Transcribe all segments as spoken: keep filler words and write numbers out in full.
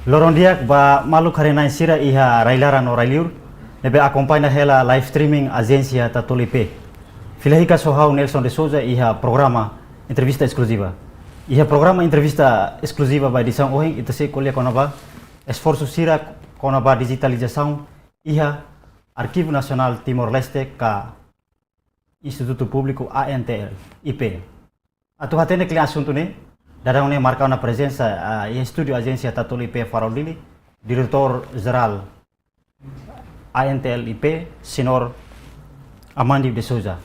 Loron di'ak ba maluk haree-na'in sira iha rai-laran no rai-liur ne'ebé akompaña hela live streaming Ajénsia Tatoli I P. Fila hikas ho ha'u Nelson de Souza iha programa Entrevista Eskluziva. Iha programa Entrevista Eskluziva ba edisaun ohin, ita sei ko'alia kona-ba esforsu sira kona-ba dijitalizasaun iha Arkivu Nasionál Timor-Leste ka Institutu Públiku A N T L I P. Atu hatene kle'an asuntu ne'e, daudaun ne'e marka ona prezensa, ah, iha estúdiu Ajénsia Tatoli I P Farol Dili, Diretór Jerál A N T L I P, Señór Amandio de Souza.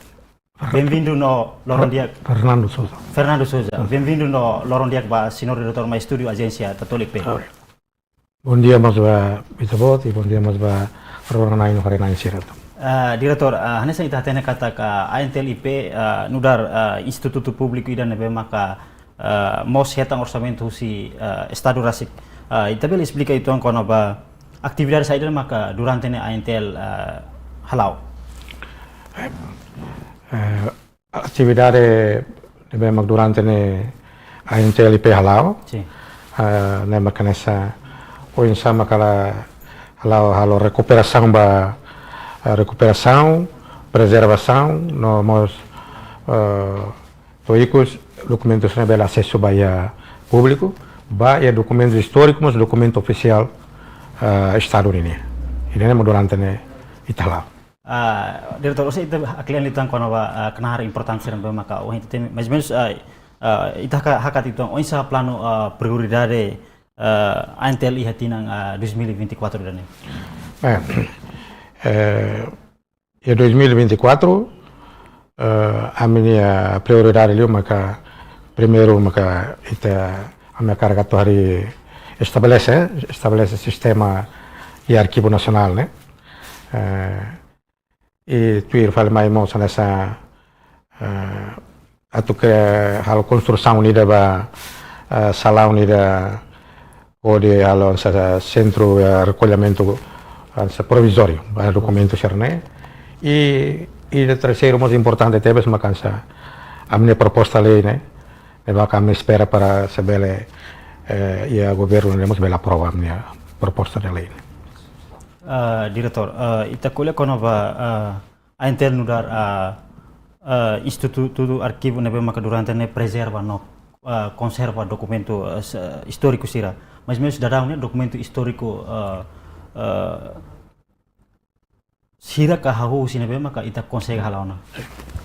Benvindu no loron di'ak. Fernando Souza. Fernando Souza. Benvindu no loron di'ak ba Señór Diretór mai estúdiu Ajénsia Tatoli I P. Obrigadu. Bondia mós ba ita-boot i bondia mós ba loron-na'in no haree-na'in sira. Ah, Diretór, ah, hanesan ita hatene katak A N T L I P, ah, nu'udar, ah, institutu públiku ida ne'ebé maka, ah, mós hetan orsamentu husi, ah, Estadu rasik. Ah, ita bele esplika uitoan kona-ba atividade saida maka durante ne'e A N T L, ah, hala'o? Eh, atividade ne'ebé mak durante ne'e A N T L I P hala'o. Sin. Ah, ne'e mak hanesan oinsá mak halo, halo, halo rekuperasaun ba, ah, rekuperasaun, prezervasaun, no mós, ah, to'o ikus dokumentus ne'ebé bele asesu ba iha públiku, ba iha dokumentu istóriku, mós dokumentu ofisiál, ah, Estadu nian. Ida-ne'e mak durante ne'e ita hala'o. Ah, Diretór, oinsá ita kle'an liután kona-ba, ah, knaar importante sira ne'ebé maka ohin ita temi, mais ou menus, ah, ah, ita haka-, hakat uitoan oinsá planu, ah, prioridade, ah, A N T L iha tinan, ah, dois mil e vinte e quatro ida-ne'e? Eh, eh, iha dois mil e vinte e quatro, eh, ami-nia prioridade liu maka primeiru maka ita, ami hakarak atu harii estabelese, estabelese sistema iha Arkivu Nasionál ne'e. Eh, i tuir fali mai mós hanesan, eh, atu ke halo konstrusaun ida ba, eh, salaun ida hodi halo hanesan sentru, eh, rekollimentu hanesan provizóriu ba dokumentu sira-ne'e. I, i ida terseiru mós importante tebes maka hanesan ami-nia proposta lei ne'e, ne'ebé maka ami espera para se bele, eh, iha governu ne'e mós bele aprova ami-nia proposta de lei ne'e. Ah, Diretór, ah, ita ko'alia kona-ba, ah, A N T L nu'udar, ah, ah, institutu arkivu ne'ebé maka durante ne'e prezerva no, ah, konserva dokumentu, ah, se-, istóriku sira. Mais ou menus daudaun ne'e dokumentu istóriku, ah, ah, sira ka hahú husi ne'ebé maka ita konsege hala'o ona?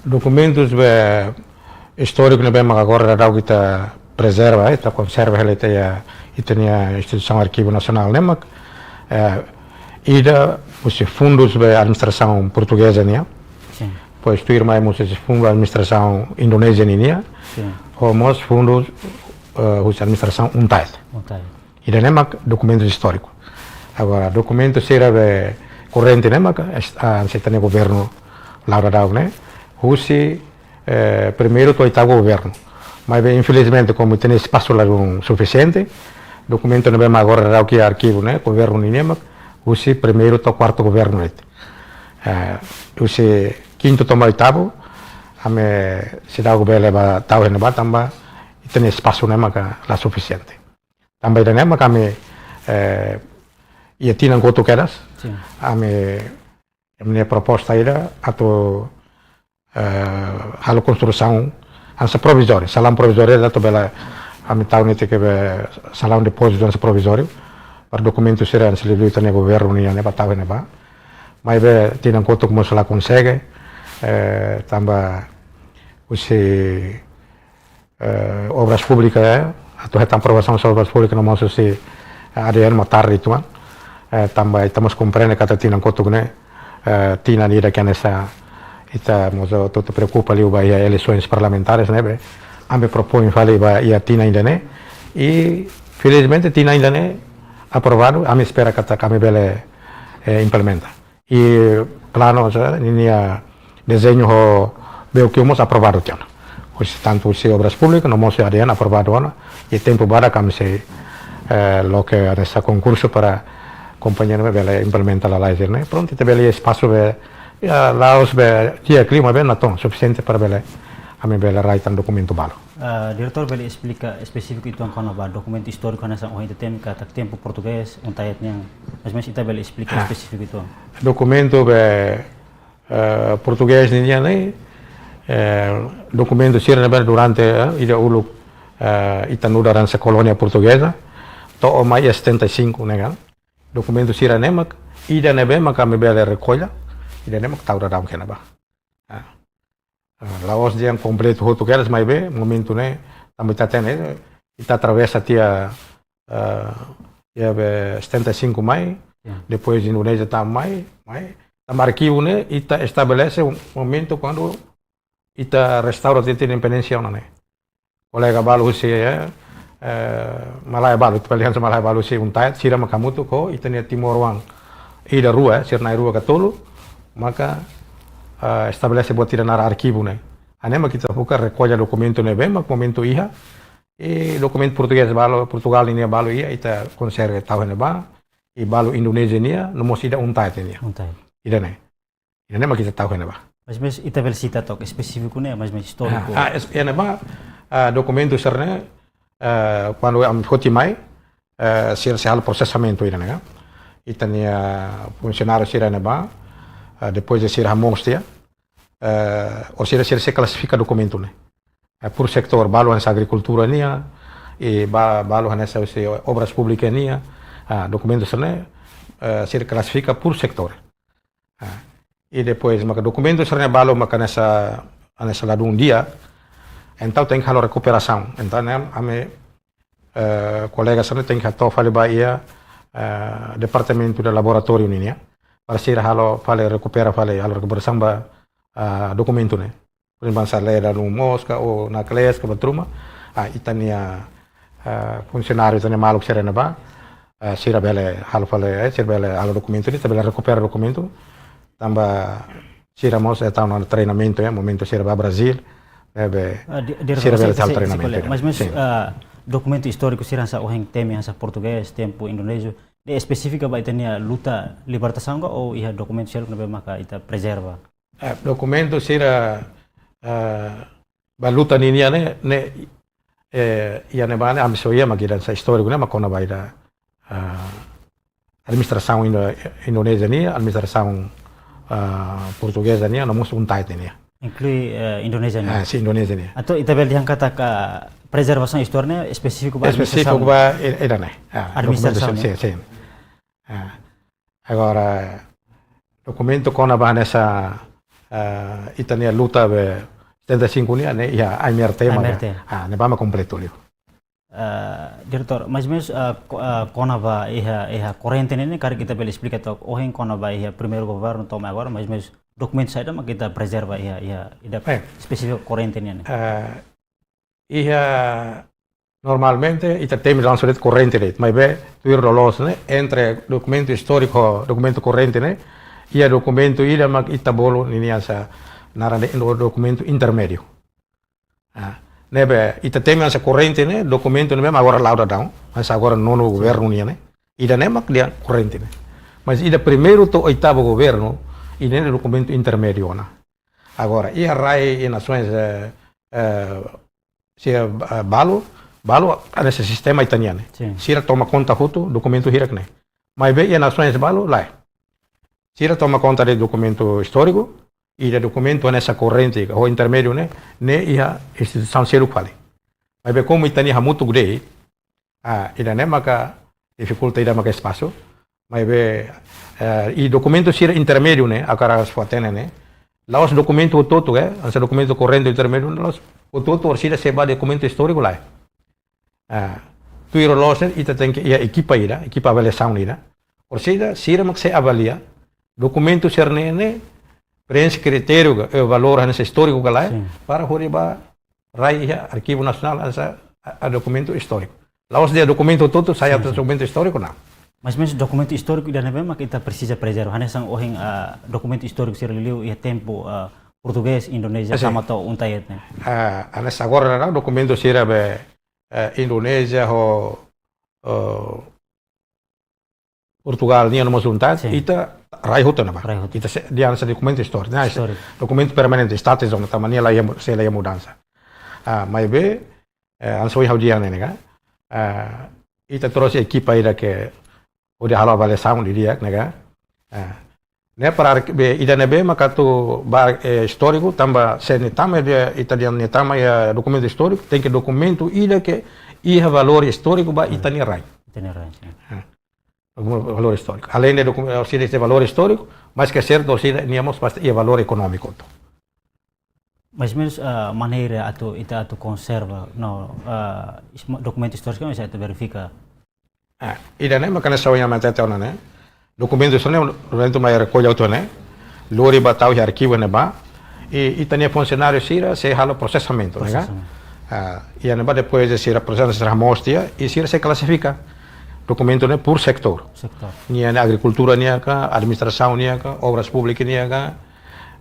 Dokumentus be istóriku ne'ebé maka agora daudaun ita prezerva, ita konserva hela iha ita-nia instituisaun Arkivu Nasionál ne'e mak, eh, ida husi fundus be administrasaun portugeza nian. Sin. Depois tuirmai mós husi fundu administrasaun Indonézia nian. Sin. Ho mós fundus, eh, husi administrasaun UNTAED. UNTAED. Ida-ne'e mak dokumentu istóriku. Agora, dokumentu sira be korrente ne'e mak, es-, ah, hanesan ita-nia governu la'o daudaun ne'e. Husi, eh, primeiru to'o oitavu governu. Maibé, infelizmente, komu ita-nia espasu ladún sufisiente, dokumentu ne'ebé mak agora daudaun iha arkivu ne'e, governu nian mak, husi primeiru to'o kuartu governu ne'e. Eh, husi kintu to'o oitavu, ami seidauk bele ba tau iha ne'ebá tanba ita-nia espasu ne'e maka la sufisiente. Tanba ida-ne'e mak ami, eh, iha tinan kotuk kedas. Sin. Ami, ami-nia proposta ida atu, eh, halo konstrusaun hanesan provizóriu, salaun provizóriu atu bele ami tau netik be salaun depózitu hanesan provizóriu. Para dokumentu sira hanesan liuliu ita-nia governu nian ne'e ba tau iha ne'ebá. Maibé tinan kotuk mós la konsege, eh, tanba husi eh, Obras Públikas, eh, atu hetan aprovasaun husi Obras Públikas no mós husi, eh, A D N mak tarde uitoan. Eh, tanba ita mós komprende katak tinan kotuk ne'e, eh, tinan ida ke hanesan ita mós hotu-hotu preokupa liu ba iha eleisoens parlamentares ne'ebé ami propoin fali ba iha tinan ida-ne'e. I felizmente tinan ida-ne'e aprovadu, ami espera katak ami bele, eh, implementa. I planu, se, ninia dezeñu ho B O Q mós aprovadu tiha ona. Husi tantu husi Obras Públikas, no mós husi A D N aprovadu ona. I tempu badak ami sei, eh, loke hanesan konkursu para kompañia ne'e bele implementa lalais ne'e. Prontu, ita bele espasu be, iha la'ós be, iha klima be natoon sufisiente para bele ami bele rai tan dokumentu balu. Ah, diretór bele esplika espesífiku uitoan kona-ba dokumentu istóriku hanesan ohin ita temi katak tempu portugés UNTAET nian, mas mas ita bele esplika Ah. espesífiku uitoan. Dokumentu be eh, portugés nian ne'e, eh, dokumentu sira ne'ebé durante eh, ida uluk eh, ita nu'udar hanesan kolónia portugeza, to'o mai iha setenta e cinco ne'e kan. Dokumentu sira-ne'e mak ida ne'ebé mak ami bele rekolla, ida ne'e mak tau daudaun iha ne'ebá. Ah. Ah, la'ós dehan kompletu hotu kedas maibé momentu ne'e tanba ita hatene, ita atravesa tiha ah, iha be setenta e cinco mai, Ya. depois Indonézia tama mai, mai. Tanba arkivu ne'e ita estabelese momentu kuandu ita restaura tiha independénsia ona ne'e. Kolega balu husi eh, eh, malae balu, ita bele dehan malae balu husi UNTAET, sira mak hamutuk ho ita-nia timoroan ida rua, eh, sira na'in rua ka tolu, maka eh, estabelese buat ida naran arkivu ne'e. Hanesan mak ita buka rekolla dokumentu ne'ebé mak momentu iha, i dokumentu portugés balu, Portugal nian balu iha, ita konsege tau iha ne'ebá, i balu Indonézia nian, no mós ida UNTAET nian. UNTAET. Ida ne'e. Ida ne'e mak ita tau iha ne'ebá. Mas mas ita bele sita took espesífiku ne'e, mas mas istóriku. Ah, ah, es, iha ne'ebá, ah, dokumentu sira-ne'e, ah, kuandu ami foti mai, ah, sira sei halo prosesamentu ida ne'e. Ita-nia funsionáriu sira iha ne'ebá, ah, depois de sira hamoos tiha, eh, orsida sira sei klasifika dokumentu ne'e. Eh, por setór, balu hanesan agrikultura nian, i ba, balu hanesan husi obras públikas nian, ah, dokumentu sira-ne'e, eh, sira klasifika por setór. Ah, i depois, maka dokumentu sira-ne'e balu maka hanesan, hanesan ladún di'ak, entaun tenke halo rekuperasaun. Entaun ne'e, ami eh, kolega sira-ne'e tenke hato'o fali ba iha, eh, departamentu de laboratóriu nian, para sira halo fali rekupera fali, halo rekuperasaun ba, eh, dokumentu ne'e. Por ezemplu, hanesan leda no moska ou naklees ka buat ruma, ah, ita-nia, eh, funsionáriu ita-nia maluk sira iha ne'ebá, eh, sira bele halo fali, eh, sira bele halo dokumentu ne'e, ita bele rekupera dokumentu, tanba sira mós hetan ona treinamentu, eh, momentu sira ba Brazil, eh, be, Ah, di- diretór, sira bele sei- tau sei- sei treinamentu kolega. Ida. Mas mas Sin. ah, dokumentu istóriku sira hanesan ohin temi hanesan portugés, tempu Indonézia, ne'e espesífika ba ita-nia luta libertasaun ka ou iha dokumentu seluk ne'ebé maka ita prezerva? Eh, dokumentu sira, eh, ba luta nian ne'e, ne'e, eh, iha ne'ebá ne'e ami só iha mak ida hanesan istóriku ne'e mak kona-ba ida, eh, administrasaun Indo, Indonézia nian, administrasaun, ah, portugeza nian, no mós UNTAET nian. Inklui, eh, Indonézia nian. Ah, sin, Indonézia nian. Entaun ita bele dehan katak prezervasaun istóriku ne'e espesífiku ba Espesífiku administrasaun. ba i- ida ne'e. Ah, Administrasaun, dokumentu sin, ya. sin, sin. Ah. Agora, dokumentu kona-ba hanesan, ah, ita-nia luta be setenta e cinco nian, ne'e iha A M R T, A M R T. Mak, ah, ne'ebá mak kompletu liu. Ah, diretór, mais ou menus, ah, ko- ah, kona-ba iha, iha korrente ne'e, ne'e karik ita bele esplika took ohin kona-ba iha primeiru governu to'o mai agora, mais ou menus dokumentu saida mak ita prezerva iha, iha, ida Eh. espesífiku korrente ne'e, ne'e. Ah, iha normalmente ita temi langsung de'it korrente de'it, maibé tuir loloos ne'e entre dokumentu istóriku ho dokumentu korrente ne'e, iha dokumentu ida mak ita bolu ninia hanesan naran de'it dokumentu intermédiu. Ah, ne'ebé ita temi hanesan korrente ne'e, dokumentu ne'ebé mak agora la'o daudaun, hanesan agora nonu governu nian ne'e. Ida ne'e mak dehan korrente ne'e. Mas ida primeiru to'o oitavu governu, ida ne'e dokumentu intermédiu ona. Agora, iha rai, iha nasoens, eh, eh, se, eh, balu, balu hanesan sistema ita-nian ne'e. Sin. Sira toma konta hotu dokumentu hirak ne'e. Maibé iha nasoens balu, lae. Sira toma konta de'it dokumentu istóriku, ida dokumentu hanesan korrente, ho intermédiu ne'e, ne'e iha instituisaun seluk fali. Maibé komu ita-nia hamutuk de'it, ah, ida ne'e maka difikulta ida maka espasu. Maibé, eh, i dokumentu sira intermédiu ne'e, hakarak atu fó-hatene ne'e, la'ós dokumentu hotu-hotu, eh, hanesan dokumentu korrente intermédiu ne'e, la'ós hotu-hotu orsida sei ba dokumentu istóriku lae. Ah, tuir loloos ne'e, ita tenke iha ekipa ida, ekipa avaliasaun ida. Orsida, sira mak sei avalia dokumentu sira-ne'e ne'e preenxe kritériu ka, eh, valór hanesan istóriku ka lae, Sin. para hodi ba rai iha Arkivu Nasionál hanesan, ah, ah, dokumentu istóriku. La'ós dehan dokumentu hotu-hotu sai Sin, atu sin. dokumentu istóriku, lae. Mais ou menus dokumentu istóriku ida ne'ebé mak ita presiza prezerva. Hanesan ohin, ah, dokumentu istóriku sira liuliu iha tempu, ah, portugés, Indonézia, Sin. tama to'o UNTAET ne'e. Ah, hanesan agora ne'e dokumentu sira be, eh, Indonézia ho, eh, Portugál nian no mós UNTAET, Sin. ita rai hotu ne'ebá. Rai hotu. Ita sei dehan hanesan dokumentu istóriku. Nah, istóriku. Dokumentu permanente, status ona, tanba nia la iha, sei la iha mudansa. Ah, maibé, eh, hanesan ohin ha'u dehan ne'e, ne'e ka? Ah, ita trouxe ekipa ida ke hodi halo avaliasaun didi'ak, ne'e ka? Ah, ne'e para arki-, be, ida ne'ebé maka atu ba, eh, istóriku, tanba se nia tama iha, ita dehan nia tama iha dokumentu istóriku, tenke dokumentu ida ke iha valór istóriku ba ita-nia rai. Ita-nia rai, sin. Ah. Valór istóriku. Além de doku-, eh, se iha valór istóriku, maske sertu, se nia mós pasti iha valór ekonómiku hotu. Mais ou menus, ah, maneira atu, ita atu konserva, no, ah, isma-, dokumentu istóriku, mais ita verifika. Ah, ida-ne'e maka hanesan ohin ha'u hatete ona ne'e. Dokumentu sira-ne'e, dokumentu mai rekolla hotu ne'e. Lori ba tau iha arkivu ne'ebá. I, ita-nia funsionáriu sira sei halo prosesamentu, ne'e ka? Prosesamentu. Ah, iha ne'ebá depois de sira prosesa sira hamoos tiha, i sira sei klasifika dokumentu ne'e por setór. Setór. Nia ne'e agrikultura nian ka, administrasaun nian ka, obras públikas nian ka,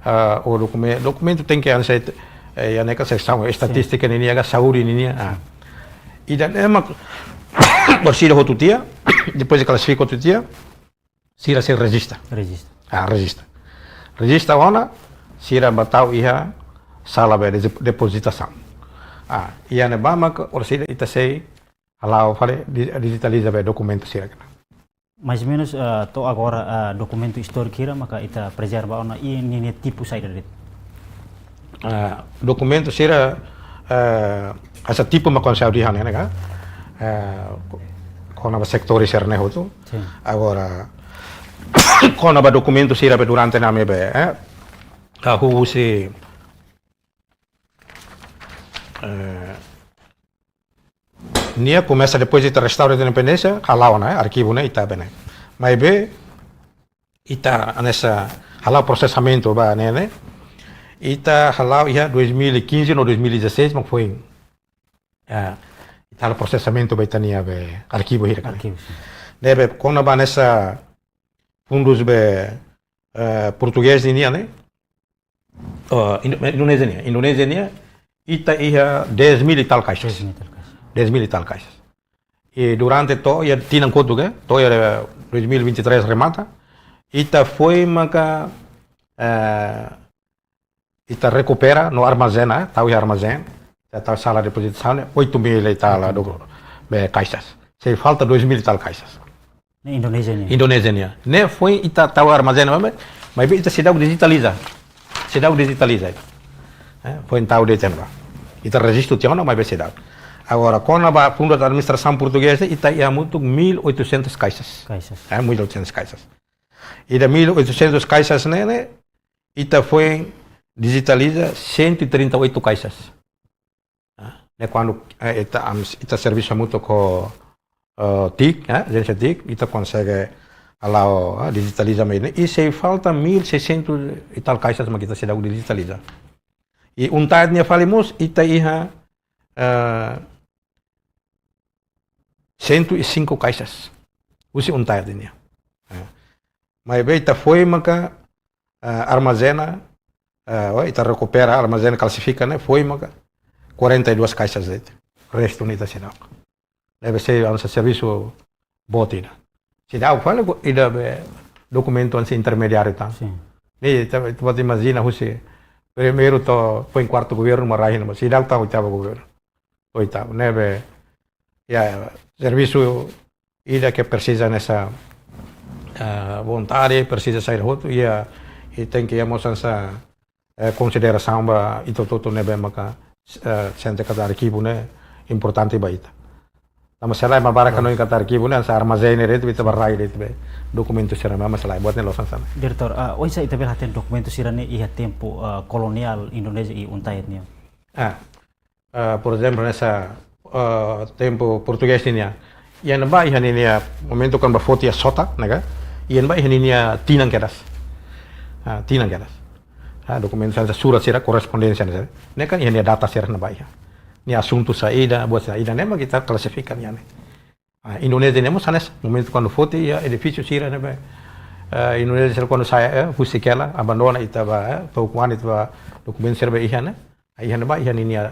ah, ou dokume-, dokumentu tenke hanesan, eh, iha ne'e ka seksaun, sin, estatístika nian ka, saúde nian, ah. Ida-ne'e mak orsida hotu tiha, depois de klasifika hotu tiha, sira sei rejista. Rejista. Ah, rejista. Rejista ona, sira ba tau iha sala be dezi-, depozitasaun. Ah, iha ne'ebá mak orsida ita sei hala'o fali di-, dijitaliza be dokumentu sira ne'e. Mais ou menus, ah, to'o agora, ah, dokumentu istóriku sira maka ita prezerva ona i ninia tipu saida de'it? Ah, dokumentu sira, eh, hanesan tipu mak hanesan ohin ha'u dehan ne'e ka? Eh, ko-, kona-ba setór sira-ne'e hotu. Sin. Agora, kona-ba dokumentu sira be durante ne'e ami be, eh, ah, husi, eh, nia komesa depois de ita restaura ita independénsia, hala'o ona, eh, arkivu ne'e, ita be ne'e. Maibé, ita hanesan hala'o prosesamentu ba ne'e, ne'e. Ita hala'o iha dois mil e quinze no dois mil e dezasseis, mak foin. Ah, ita hala'o prosesamentu ba ita-nia be arkivu hirak ne'e. Arkivu, sin. Ne'ebé kona-ba hanesan fundus be, eh, portugés nian ne'e. Oh, Indo-, Indonézia nian. Indonézia nian, ita iha dez mil e tal caixas. Dez mil e tal caixas. Dez mil e tal caixas. I durante to'o iha tinan kotuk, to'o iha dois mil e vinte e três remata, ita foin maka, eh, ita rekupera no armazena, tau iha armazén, ita tau sala depozitasaun, oito mil e tal, oito mil, doku-, be, caixas. Sei falta dois mil e tal caixas. Ne'e Indonézia nian. Indonézia nian. Ne'e foin ita tau armazén, maibé, maibé ita seidauk dijitaliza. Seidauk dijitaliza. Eh, foin tau de'it ne'ebá. Ita rejistu tiha ona, maibé seidauk. Agora, kona-ba fundu administrasaun portugés, ita iha hamutuk mil e oitocentas caixas. Caixas. Eh, mil e oitocentas caixas. Ida mil e oitocentas caixas ne'e, ne'e, ita foin dijitaliza cento e trinta e oito caixas. Ah, ne'e kuandu, eh, ita, am, ita servisu hamutuk ho, eh, TIC, eh, ajénsia TIC, ita konsege hala'o, eh, dijitaliza mai ne'e. I sei falta mil e seiscentas e tal caixas mak ita seidauk dijitaliza. I UNTAED nia fali mós, ita iha, eh, cento e cinco caixas. Husi UNTAED nian. Eh, maibé ita foin maka, eh, armazena, eh, oh, ita rekupera, armazena, klasifika ne'e, foin maka quarenta e duas caixas de'it. Restu ne'e ita seidauk. Deve ser hanesan servisu boot ida. Seidauk fali ida be dokumentu hanesan intermediáriu tan. Sin. Ne'e, ita, ita bele imajina husi primeiru to'o foin kuartu governu mak rai ne'e, seidauk tan oitavu governu. Oitavu, ne'ebé, ya, servisu ida ke presiza hanesan, eh, vontade, presiza saida hotu, i, i tenke iha mós hanesan, eh, konsiderasaun ba ita hotu-hotu ne'ebé maka, eh, sente katak arkivu ne'e importante ba ita. Tanba se lae mak barak, loos, hanoin katak arkivu ne'e hanesan armazén de'it, ita bá rai de'it be dokumentu sira-ne'e, maibé se lae buat ne'e loos hanesan ne'e. Diretór, ah, oinsá ita bele hatene dokumentu sira-ne'e iha tempu, ah, koloniál Indonézia i UNTAED nian? Ah, eh, por ezemplu, hanesan, eh, tempu portugés nian. Iha ne'ebá iha ninia momentu kuandu bá foti iha sota, ne'e ka? Iha ne'ebá iha ninia tinan kedas. Ah, tinan kedas. Ah, dokumentu sira, surat sira, korrespondénsia sira. Ne'e kan iha nia data sira ne'ebá iha. Nia asuntu saida, buat saida, ne'e mak ita klasifika nian ne'e. Ah, Indonézia ne'e mós hanesan, momentu kuandu foti iha edifísiu sira ne'ebé, eh, Indonézia sira kuandu sai, eh, husi hela, abandona, ita bá, eh, to'o kuandu ita bá dokumentu sira be iha ne'e. Iha ne'ebá iha ninia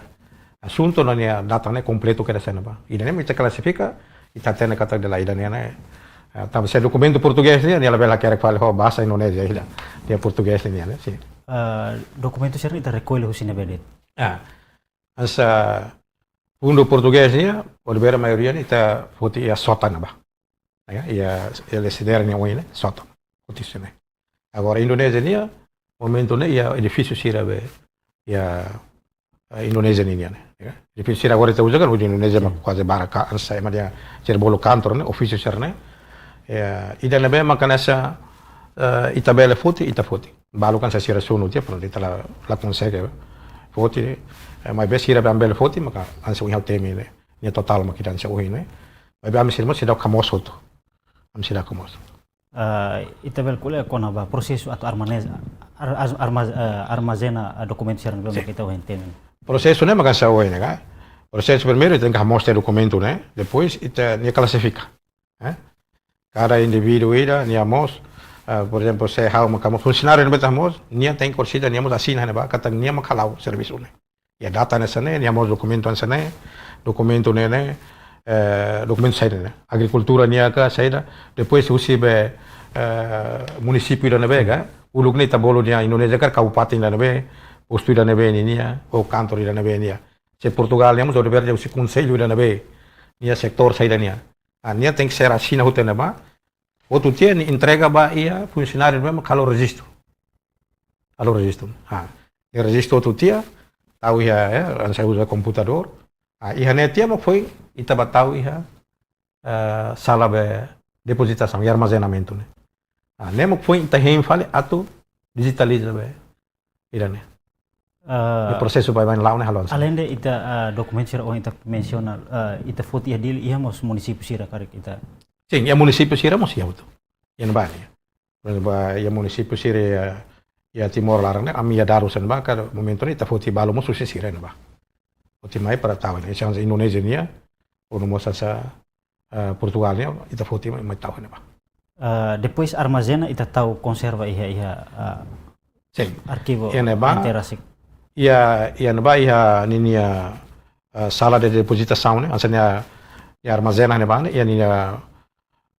asuntu no nia data ne'e kompletu kedas iha ne'ebá. Ida-ne'e mak ita klasifika, ita hatene katak dala ida-ne'e ne'e, Ah, tanba se dokumentu portugés nian, nia labele hakerek fali ho bahasa Indonézia ida. Nia portugés nian, ne'e, sin. Ah, dokumentu sira-ne'e ita rekolla husi ne'ebé de'it? Ah, hanesan fundu portugés nian, Oliveira maioria ne'e ita foti iha sótanu ne'ebá. Ya, iha, iha Lecidera nia oin ne'e, sótanu. Foti husi ne'e. Agora Indonézia nian, momentu ne'e iha edifísiu sira be, iha, eh, Indonézia nian ne'e, ya. Edifísiu sira agora ita uza kan, uza Indonézia mak kuaze barak ka, hanesan ema dehan, sira bolu kantor ne'e, ofísiu sira-ne'e. Ya, ida ne'ebé maka hanesan, eh, ita bele foti, ita foti. Balu kan hanesan sira sunu tiha, pronto, ita la, la konsege foti. Eh, maibé sira be bele foti, maka hanesan ohin ha'u temi ne'e, nia totál mak ida hanesan ohin ne'e. Maibé ami sira mós seidauk hamoos hotu. Ami seidauk hamoos. Ah, ita bele ko'alia kona-ba prosesu atu armane-, ar-, ar-, armaz-, eh, armazena, ah, dokumentu sira ne'ebé mak ita ohin temi. Prosesu ne'e maka hanesan ohin ne'e ka. Prosesu primeiru ita tenke hamoos tiha dokumentu ne'e, depois ita nia klasifika. Eh? Kada indivíduu ida nia mós, eh, por ezemplu, se ha'u maka mós funsionáriu ne'ebé ita hamoos, nia tenke orsida nia mós asina ne'ebá, katak nia mak hala'o servisu ne'e. Iha data hanesan ne'e, nia mós dokumentu hanesan ne'e, dokumentu ne'e ne'e, eh, dokumentu saida ne'e. Agrikultura nian ka saida, depois husi be, eh, munisípiu ida ne'ebé ka, uluk ne'e ita bolu iha Indonézia karik kabupaten ida ne'ebé, postu ida ne'ebé ninia, ou kantor ida ne'ebé nian. Se Portugal nian mós, Oliveira husi konsellu ida ne'ebé, nia setór saida nian. Ah, nia tenke ser asina hotu iha ne'ebá, hotu tiha nia entrega ba iha funsionáriu ne'ebé mak halo rejistu. Halo rejistu. Ah, nia rejistu hotu tiha, tau iha, eh, hanesan uza komputadór. Ah, iha ne'e tiha mak foin ita bá tau iha, eh, sala be depozitasaun, iha armazenamentu ne'e. Ah, ne'e mak foin ita hein fali atu dijitaliza be ida ne'e. Ah, prosesu baibain la'o ne'e halo hanesan ne'e. Aleinde ita, ah, dokumentu sira ohin ita mensiona, ah, ita foti iha Dili, iha mós munisípiu sira karik ita? Sin, iha munisípiu sira mós iha hotu. Iha ne'ebá ne'e. Ba, iha munisípiu sira iha, iha Timor laran ne'e, ami iha dadus ne'ebá, kada momentu ne'e ita foti balu mós husi sira ne'ebá. Foti mai para tau iha ne'e, hanesan Indonézia nian, ou mós hanesan, eh, Portugal nian, ita foti mai, mai tau iha ne'ebá. Ah, depois armazena ita tau konserva iha, iha, ah, sin, arkivu iha ne'ebá, N T R rasik. Iha, iha ne'ebá iha ninia, eh, sala de depozitasaun ne'e, hanesan iha, iha armazena ne'ebá ne'e, iha ninia,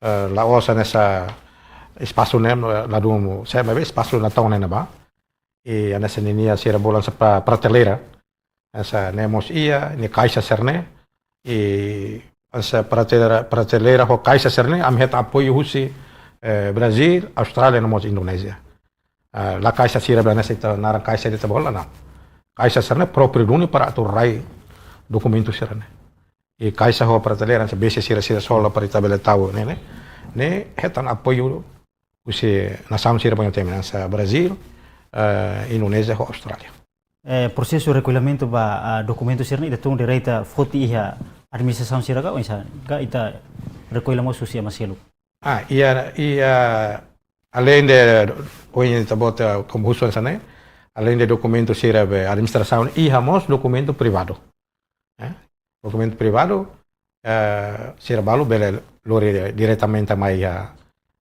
eh, la'ós hanesan espasu ne'e, eh, ladún, se maibé espasu natoon ne'ebá. I hanesan ninia sira bolu hanesan pra-, prateleira. Hanesan ne'e mós iha, nia kaixa sira-ne'e. I hanesan prateleira, prateleira ho kaixa sira-ne'e, ami hetan apoiu husi, eh, Brazil, Austrália, no mós Indonézia. Ah, la kaixa sira be hanesan ita naran kaixa ida ita bolu, lae. Kaixa sira-ne'e própriu duni para atu rai dokumentu sira-ne'e. I kaixa ho prateleira, hanesan bese sira, sira sola para ita bele tau ne'e, ne'e. Ne'e hetan apoiu husi nasaun sira ba oin temi, hanesan Brazil, eh, Indonézia ho Austrália. Eh, prosesu rekollamentu ba, ah, dokumentu sira-ne'e ita tun direta foti iha administrasaun sira ka, oinsá, ka ita rekolla mós husi ema seluk? Ah, iha, iha, aleinde, ohin ita-boot, eh, komu husu hanesan ne'e, aleinde dokumentu sira be administrasaun, iha mós dokumentu privadu. Eh? Dokumentu privadu, eh, sira balu bele lori diretamente mai iha,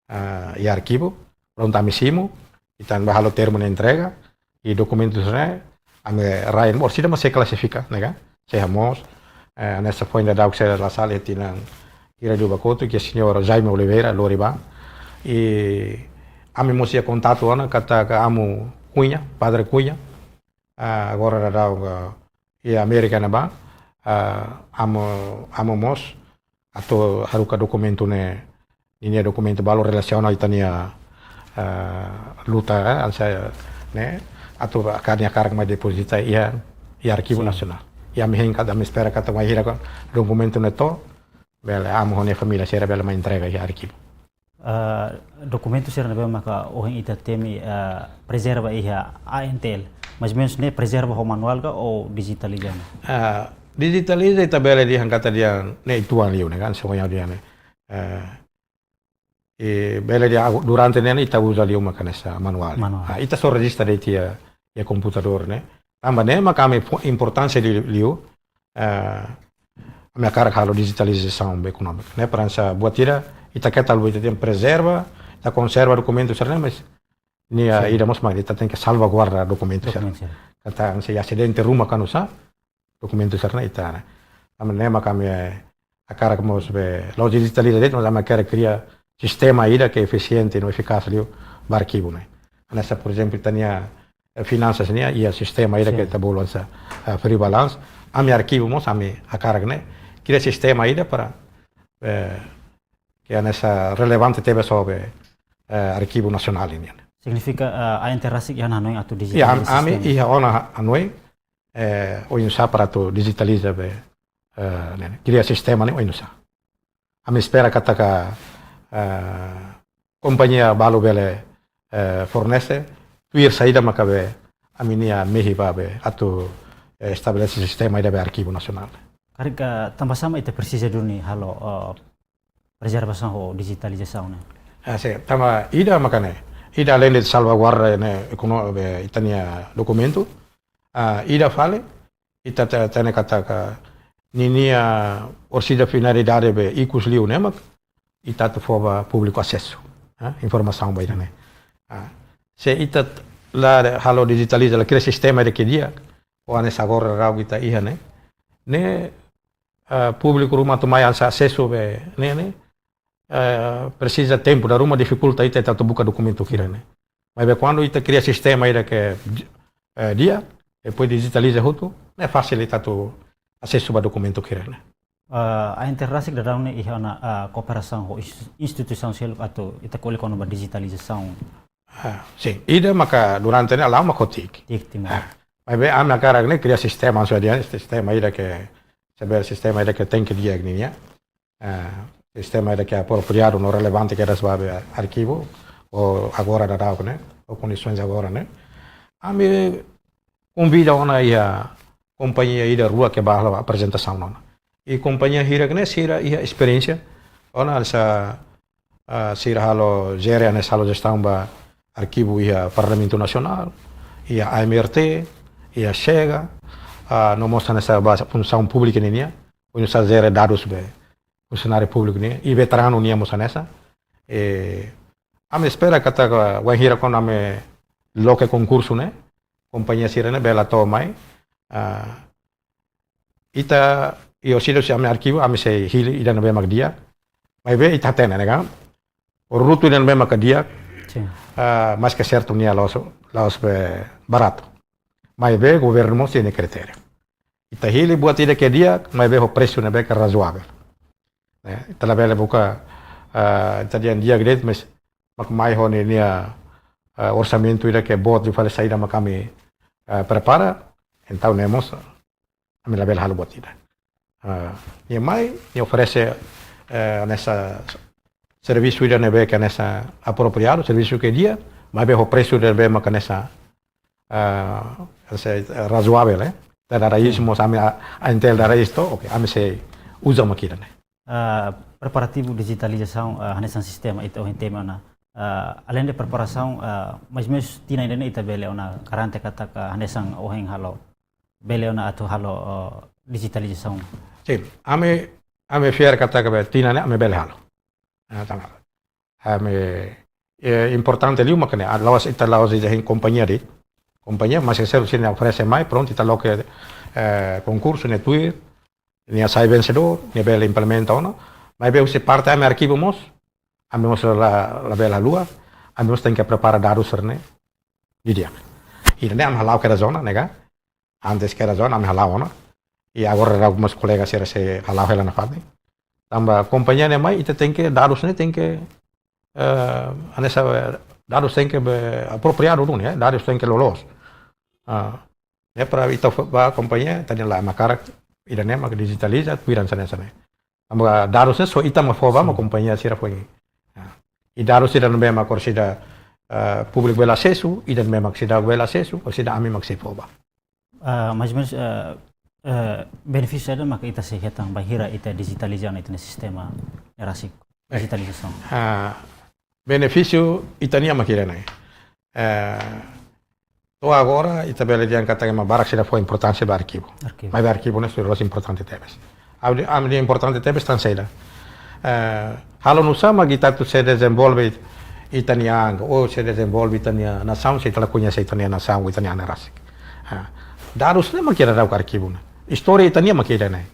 eh, iha arkivu, prontu ami simu, ita bá halo termu ne'e entrega, i dokumentu sira-ne'e, ami rai ne'e, orsida mak sei klasifika, ne'e ka? Sei hamoos, eh, hanesan foin daudauk sira la sala iha tinan hira liubá kotuk, iha señór Jaime Oliveira, lori bá. I ami mós iha kontatu ona katak amu Cunha, Padre Cunha, ah, agora daudaun, ah, iha Amérika ne'ebá, ah, amu, amu mós atu haruka dokumentu ne'e, ninia dokumentu balu relasiona ita-nia, ah, luta, eh, hanesan ne'e, atu hakarak nia hakarak mai depozita iha, iha Arkivu Nasionál. I ami hein katak, ami espera katak bainhira dokumentu ne'e to'o, bele amu ho nia família sira bele mai entrega iha arkivu. Ah, dokumentu sira ne'ebé maka ohin ita temi, ah, prezerva iha A N T L. Mais ou menus ne'e prezerva ho manuál ka ou dijitaliza ona? Ah, dijitaliza ita bele dehan katak dehan ne'e uitoan liu ne'e ka, hanesan ohin dehan ne'e. Ah, i bele dehan durante ne'e ita uza liu maka hanesan manuál. Manuál. Ah, ita só rejista de'it iha, iha komputadór ne'e. Tanba ne'e maka ami fó importánsia liu, liu, eh, ami hakarak halo dijitalizasaun ba ekonómika. Ne'e para hanesan buat ida, ita keta haluha, ita tenke prezerva, ita konserva dokumentu sira-ne'e, mais nia ida mós mak ita tenke salvaguarda dokumentu sira. Dokumentu sira. Katak hanesan iha asidente ruma ka oinsá, dokumentu sira-ne'e ita, ne'e. Ami ne'e maka ami, eh, hakarak mós be, la'ós dijitaliza de'it, mais ami hakarak kria sistema ida ke efisiente no efikás liu ba arkivu ne'e. Hanesan, por ezemplu, ita-nia, eh, finansas nian iha sistema ida ke Sin. ita bolu hanesan, eh, free balance. Ami arkivu mós ami hakarak ne'e kria sistema ida para, eh, ke hanesan relevante tebes ho be, eh, Arkivu Nasionál nian. Signifika, eh, ANTL rasik iha ona hanoin atu Iha, digitaliza ami sistema? iha ona hanoin, eh, oinsá para atu dijitaliza be, eh, ne'e, kria sistema ne'e oinsá. Ami espera katak, eh, kompañia balu bele, eh, fornese, tuir saida maka be ami-nia mehi ba be atu, eh, estabelese sistema ida be Arkivu Nasionál. Karik, eh, tanba sá mak ita presiza duni halo, eh, prezervasaun ho dijitalizasaun ne'e? Ah, sin, tanba ida maka ne'e, ida além de salvaguarda ne'e ekono-, be ita-nia dokumentu, ah, ida fali, ita te-, hatene katak ninia orsida finalidade be ikus liu ne'e mak ita atu fó ba públiku asesu, ah, informasaun ba ida ne'e. Ah, se ita la halo dijitaliza, la kria sistema ida ke di'ak, ou hanesan agora daudaun ita iha ne'e, ne'e, ah, públiku ruma atu mai hanesan asesu be ne'e, ne'e, eh, presiza tempu, dala ruma difikulta ita, ita atu buka dokumentu hirak ne'e. Maibé kuandu ita kria sistema ida ke, eh, di'ak, depois dijitaliza hotu, ne'e fasil ita atu asesu ba dokumentu hirak ne'e. Eh, ANTL rasik daudaun ne'e iha ona, eh, kooperasaun ho ins-, instituisaun seluk atu ita ko'alia kona-ba dijitalizasaun? Ah, sin, ida maka durante ne'e la'o mak hotu tiha. Tiha tiha. Ah, maibé ami hakarak ne'e kria sistema, so dia sistema ida ke, saber sistema ida ke tenke di'ak nian. Eh, sistema ida ke apropriadu no relevante kedas ba be arkivu, ou agora daudaun ne'e, ou kondisoens agora ne'e. Ami konvida ona iha kompañia ida rua ke bá halo aprezentasaun ona. I kompañia hirak ne'e sira iha esperiénsia ona hanesan, ah, sira halo jere hanesan halo jestaun ba arkivu iha Parlamentu Nasionál, iha AMRT, iha Chega, ah, no mós hanesan ba funsaun públika ninian, oinsá jere dadus be funsionáriu públiku nian, i veteranu nian mós hanesan. Eh, ami espera katak wainhira kuandu ami loke konkursu ne'e, kompañia sira ne'e bele hato'o mai, ah, ita, i orsida husi ami arkivu, ami sei hili ida ne'ebé mak di'ak. Maibé ita hatene ne'e kan, produtu ida ne'ebé mak di'ak, Sin. ah, maske sertu nia la'ós, la'ós be baratu. Maibé governu mós iha nia kritéria. Ita hili buat ida ke di'ak, maibé ho presu ne'ebé ke razoável. Ne'e, ita labele buka, ah, ita dehan di'ak de'it, mas mak mai ho ninia, ah, orsamentu ida ke boot liu fali saida mak ami, ah, prepara, entaun ne'e mós ami labele halo buat ida. Ah, nia mai, nia oferese, eh, hanesan servisu ida ne'ebé ke hanesan apropriadu, servisu ke di'ak, maibé ho presu ida ne'ebé mak hanesan, ah, hanesan, eh, razoável, eh. Ita dada iis, Sin. mós ami a, ANTL dada iis, to'o, oke, ami sei uza mak ida ne'e. Ah, preparativu dijitalizasaun, ah, hanesan sistema ita ohin temi ona. Ah, além de preparasaun, ah, mais ou menus tinan ida-ne'e ita bele ona garante katak hanesan ohin halo, bele ona atu halo, ah, dijitalizasaun? Sin, ami, ami fiar katak be tinan ne'e ami bele halo. Ah, tanba ami, eh, importante liu mak ne'e, ah, la'ós ita la'ós ita hein kompañia de'it. Kompañia, mas se sira oferese mai, prontu, ita loke, eh, konkursu ne'e tuir, nia sai vensedór, nia bele implementa ona. Maibé husi parte ami arkivu mós, ami mós la, labele haluha, ami mós tenke prepara dadus sira-ne'e didi'ak. Ida-ne'e ami hala'o kedas ona, ne'e ka? Antes kedas ona, ami hala'o ona. I agora daudaun mós kolega sira sei hala'o hela nafatin. Tanba kompañia ne'e mai, ita tenke, dadus ne'e tenke, eh, hanesan, eh, dadus tenke be apropriadu duni, eh, dadus tenke loloos. Ah, ne'e para ita fó ba kompañia, ita dehan lae, mak hakarak ida-ne'e mak dijitaliza, tuir hanesan ne'e. Tanba dadus ne'e só ita mak fó ba, mak Sin. kompañia sira foin. Ah. I dadus ida ne'ebé mak orsida, eh, públiku bele asesu, ida ne'ebé mak seidauk bele asesu, orsida ami mak sei fó ba. Ah, mais ou menus, eh, eh, benefísiu saida mak ita sei hetan bainhira ita dijitaliza ona ita-nia sistema ne'e rasik, Eh. dijitalizasaun? Ah, benefísiu ita-nian mak ida-ne'e. Eh, to'o agora, ita bele dehan katak ema barak seidauk fó importánsia ba arkivu. Arkivu. Maibé arkivu ne'e seidauk la'ós importante tebes. Ami dehan, ami dehan importante tebes tan saida. Eh, halo nu'usá mak ita atu sei dezenvolve ita-nia an, ou sei dezenvolve ita-nia nasaun, se ita la koñese ita-nia nasaun, ita-nia an ne'e rasik. Ah, dadus ne'e mak ida daudauk arkivu ne'e. Istória ita-nian mak ida-ne'e.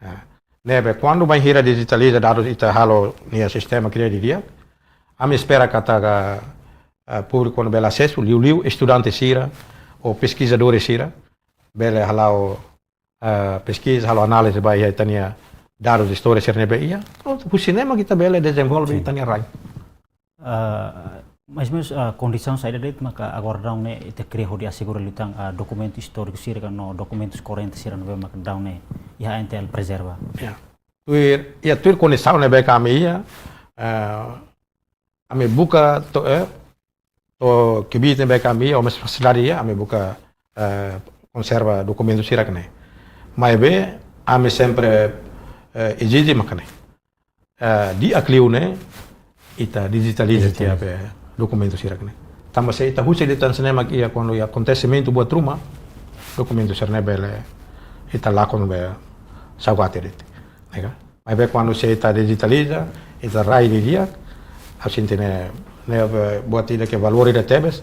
Ah, Ne'ebé kuandu bainhira dijitaliza dadus ita halo nia sistema kria didi'ak, ami espera katak, eh, públiku bele asesu, liuliu estudante sira ou peskizadór sira bele hala'o, eh, peskiza, halo análize ba iha ita-nia dadus istória sira ne'ebé iha. Prontu, husi ne'e mak ita bele dezenvolve ita-nia rai. Ah, mais ou menus, ah, kondisaun saida de'it maka agora daudaun ne'e ita kria hodi asegura liután, ah, dokumentu istóriku sira ka no dokumentus korrente sira ne'ebé maka daudaun ne'e iha A N T L prezerva. Ya. Tuir, ya, tuir kondisaun ne'ebé ami iha, eh, ami buka to'o, eh, to'o kbiit ne'ebé ami iha, ou mais fasilidade iha, ami buka, eh, konserva dokumentu sira-ne'e. Maibé, ami sempre, eh, ezije mak ne'e. Eh, di'ak liu ne'e, ita dijitaliza tiha be dokumentu sira-ne'e. Tanba se ita husik de'it hanesan ne'e mak iha kuandu iha akontesimentu buat ruma, dokumentu sira-ne'e bele ita lakon be saugati de'it. Ne'e ka? Maibé kuandu se ita dijitaliza, ita rai didi'ak, ha'u sente ne'e, ne'e be buat ida ke valór ida tebes,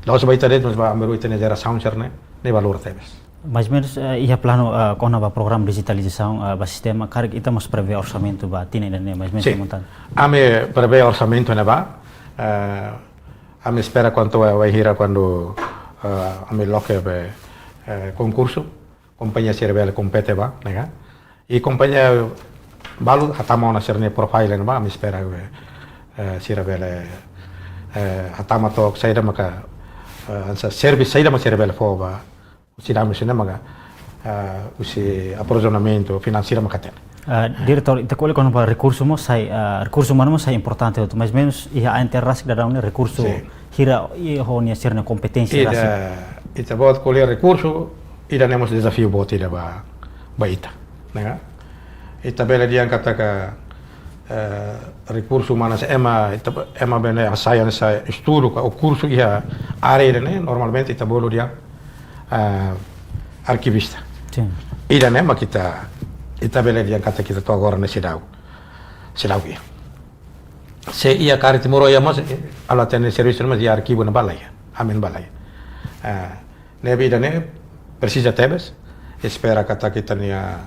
la'ós ba ita de'it, mais ba ami-rua ita-nia jerasaun sira-ne'e, ne'e valór tebes. Mais ou menus, eh, iha planu, eh, kona-ba programa dijitalizasaun, eh, ba sistema, karik ita mós prevee orsamentu ba tinan ida-ne'e, mais ou menus. Sin. Ami prevee orsamentu ne'ebá, eh, ami espera kuandu, eh, bainhira kuandu, eh, ami loke be, eh, konkursu, kompañia sira bele kompete ba, ne'e ka? I kompañia balu hatama ona sira-nia profile ne'ebá, ami espera be, eh, sira bele, eh, hatama took saida maka, eh, hanesan servisu saida mak sira bele fó ba husi dame sira-ne'e maka, ah, husi aprovizionamentu finanseira maka hatene. Ah, diretór, ita ko'alia kona-ba rekursu mós sai, ah, rekursu umanu mós sai importante hotu, mais ou menus iha A N T L rasik daudaun ne'e rekursu hira iha nia sira-nia kompeténsia rasik. Ita, ita-boot ko'alia rekursu, ida-ne'e mós dezafiu boot ida ba, ba ita, ne'e ka? Ita bele dehan katak, eh, rekursu umanu se ema, ita, ema bele hasai hanesan estudu ka ou kursu iha área ida-ne'e, normalmente ita bolu dehan, eh, arkivista. Sin. Ida-ne'e mak ita, ita bele dehan katak ita to'o agora ne'e seidauk, seidauk iha. Se iha karik Timoroan iha mós, eh, halo hatene servisu mós iha arkivu ne'ebá la iha, ami ne'ebá la iha. Eh, Ne'ebé ida-ne'e presiza tebes, espera katak ita-nia,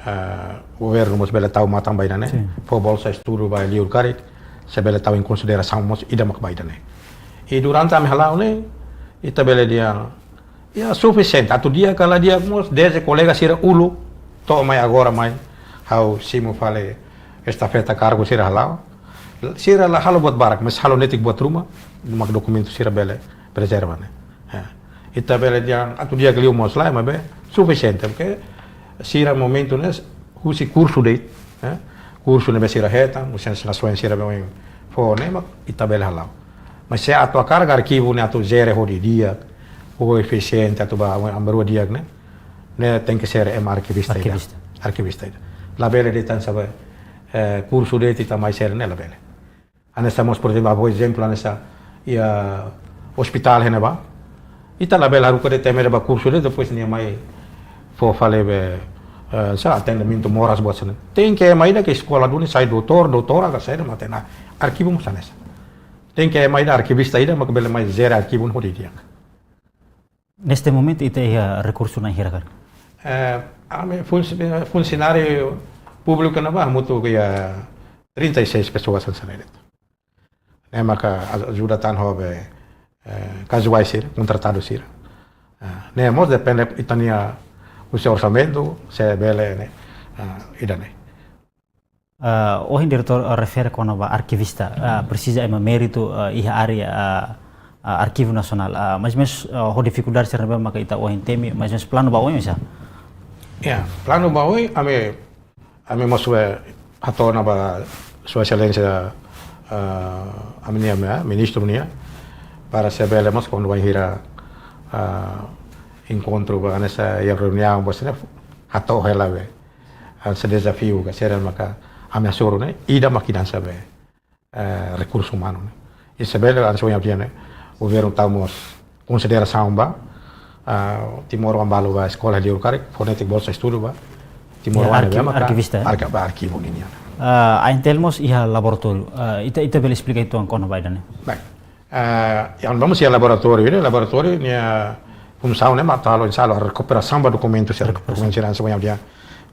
eh, governu mós bele tau matan ba ida-ne'e, sin, fó bolsa estudu ba liur karik, se bele tau em consideração mós ida mak ba ida-ne'e. I durante ami hala'o ne'e, ita bele dehan, ya, sufisiente, atu di'ak ka la di'ak mós, dezde kolega sira uluk, to'o mai agora mai, ha'u simu fali estafeta kargu sira hala'o, sira la halo buat barak, mais halo netik buat ruma, mak dokumentu sira bele prezerva ne'e. Eh, ita bele dehan atu di'ak liu mós lae, maibé sufisiente, porque sira momentu ne'e husi kursu de'it, eh, kursu ne'ebé sira hetan, husi ensinamentu sira be oin fó ne'e mak ita bele hala'o. Mais se atu hakarak arkivu ne'e atu jere ho di'ak, ho efisiente, atu ba ami-rua di'ak ne'e, ne'e tenke ser ema arkivista ida. Arkivista. Arkivista ida. Labele de'it hanesan be, eh, kursu de'it ita mai sira ne'e labele. Hanesan mós, por ezemplu, ha'u fó ezemplu hanesan iha ospitál iha ne'ebá. Ita labele haruka de'it ema ida ba kursu de'it, depois nia mai fó fali be, eh, hanesan atendimentu moras buat hanesan ne'e. Tenke ema ida ke eskola duni sai doutór, doutora ka saida mak hatene. Arkivu mós hanesan. Tenke ema ida arkivista ida mak bele mai jere arkivu ho di'ak. Neste momento ita iha rekursu na'in hira karik? Eh, ami funsi-, funsionáriu públiku ne'ebá hamutuk iha trinta e seis pessoas hanesan ne'e de'it. Ne'e maka a-, ajuda tan ho be, eh, kazuais sira, kontratadu sira. Ah, ne'e mós depende ita-nia husi orsamentu, se bele ne'e, ah, ida-ne'e. Ah, ohin diretór, ah, refere kona-ba arkivista, ah, presiza ema méritu, ah, iha área, ah, ah, Arkivu Nasionál. Ah, mais ou menus, ah, ho difikuldade sira ne'ebé maka ita ohin temi, mais ou menus planu ba oin oinsá? Ya, planu ba oin, ami, ami mós, eh, hato'o ona ba Sua Exelénsia, ah, ami-nia, eh, ministru nian, para se bele mós kuandu bainhira, ah, enkontru ba hanesan iha reuniaun, ba sira hato'o hela be hanesan dezafiu ka sira maka ami hasoru ne'e, ida mak ida hanesan be, eh, rekursu umanu ne'e. I se bele hanesan ohin ha'u dehan ne'e, governu tau mós konsiderasaun ba, ah, timoroan balu ba eskola liur karik, fó netik bolsa estudu ba timoroan, ya, arki-, ne'ebé maka arkivista, eh? Arki-, ba arkivu nian. Ah, A N T L mós iha laboratóriu. Ah, ita, ita bele esplika uitoan kona-ba ida-ne'e? Baik. Eh, iha ne'ebá mós iha laboratóriu, ne'e laboratóriu nia funsaun ne'e mak atu halo, insya Allah, rekuperasaun ba dokumentu sira. Rekuperasaun. Dokumentu sira hanesan ohin ha'u dehan.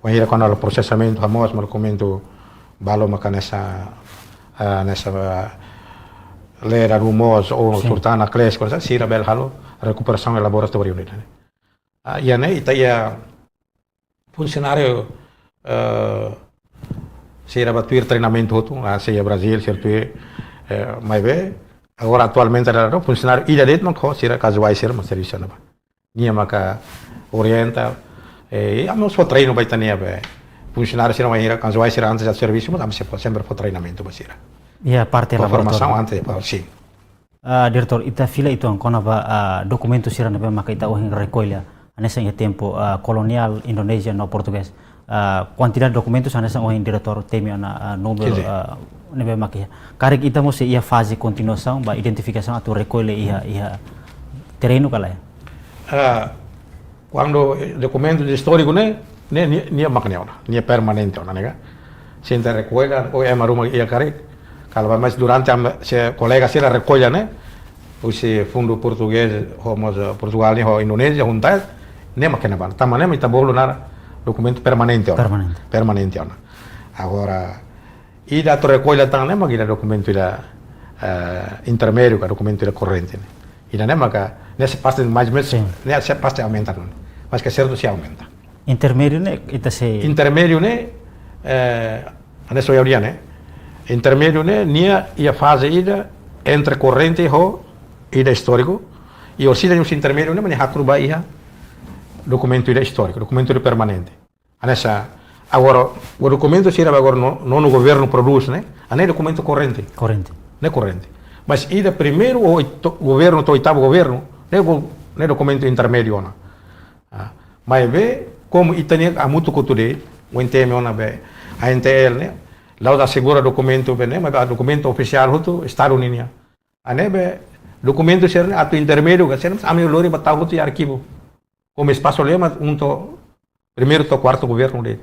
Wainhira kuandu halo prosesamentu hamoos, dokumentu balu maka hanesan, ah, hanesan, ah, lera rumos ou, sin, sultana kles, kuandu sira bele halo rekuperasaun iha laboratóriu ne'e. Ah, iha ne'e ita iha funsionáriu, eh, sira bá tuir treinamentu hotu, ah, sira iha Brazíl, sira tuir, eh, maibé, agora atualmente ladún, funsionáriu ida de'it mak ho sira kazuál sira mak servisu ne'ebá. Nia maka orienta, eh, ami mós fó treinu ba ita-nia be funsionáriu sira, wainhira kazuál sira antes atu servisu, mas ami sempre fó, sempre fó treinamentu ba sira. Iha parte laboratóriu. Fó formasaun antes, ba, sin. Ah, Diretór, ita fila uitoan kona-ba, ah, dokumentu sira ne'ebé maka ita ohin rekolla, hanesan iha tempu, ah, koloniál Indonézia no Portugés. Ah, kuantidade dokumentus hanesan ohin Diretór temi ona, ah, númeru, sin, sin, ah, ne'ebé maka iha. Karik ita mós sei iha faze kontinuasaun ba identifikasaun atu rekolla iha, iha terrenu ka lae? Ah, kuandu dokumentu istóriku ne'e, ne'e, nia, nia maka ne'e ona, nia permanente ona, ne'e ka. Senta rekolla, ou ema ruma iha karik, kala ba, mas durante ami, se kolega sira rekolla ne'e, husi fundu portugés, ho mós, eh, Portugal nian ho Indonézia, junta, ne'e maka ne'ebá. Tanba ne'e mak ita bolu naran dokumentu permanente ona. Permanente. Permanente ona. Agora, ida atu rekolla tan ne'e mak ida dokumentu ida, eh, intermédiu ka dokumentu ida korrente ne'e. Ida ne'e maka, ne'e sei pasti mais ou menus, sin, ne'e sei pasti aumenta, no? Mas ke sertu sei aumenta. Intermédiu ne'e, ita sei. Intermédiu ne'e, eh, hanesan ohin ha'u dehan ne'e. Intermédiu ne'e, nia iha faze ida entre korrente ho ida istóriku. I orsida ne'e husi intermédiu ne'e, mak nia hakru'uk ba iha dokumentu ida istóriku, dokumentu ida permanente. Hanesan, agora, o dokumentu sira ba agora no, nonu governu prodús ne'e, hanesan dokumentu korrente. Korrente. Ne'e korrente. Mas ida primeiru oito, governu to'o oitavu governu, ne'e go-, ne'e dokumentu intermédiu ona. Ah, maibé, komu ita-nia hamutuk hotu de'it, O N T M ona be, A N T L ne'e, la'ós asegura dokumentu be ne'e, maibé dokumentu ofisiál hotu, Estadu ninian. Hanesan be, dokumentu sira-ne'e atu intermédiu ka sira, ami lori ba tau hotu iha arkivu. Komu espasu lima, um to'o, primeiru to'o kuartu governu de'it.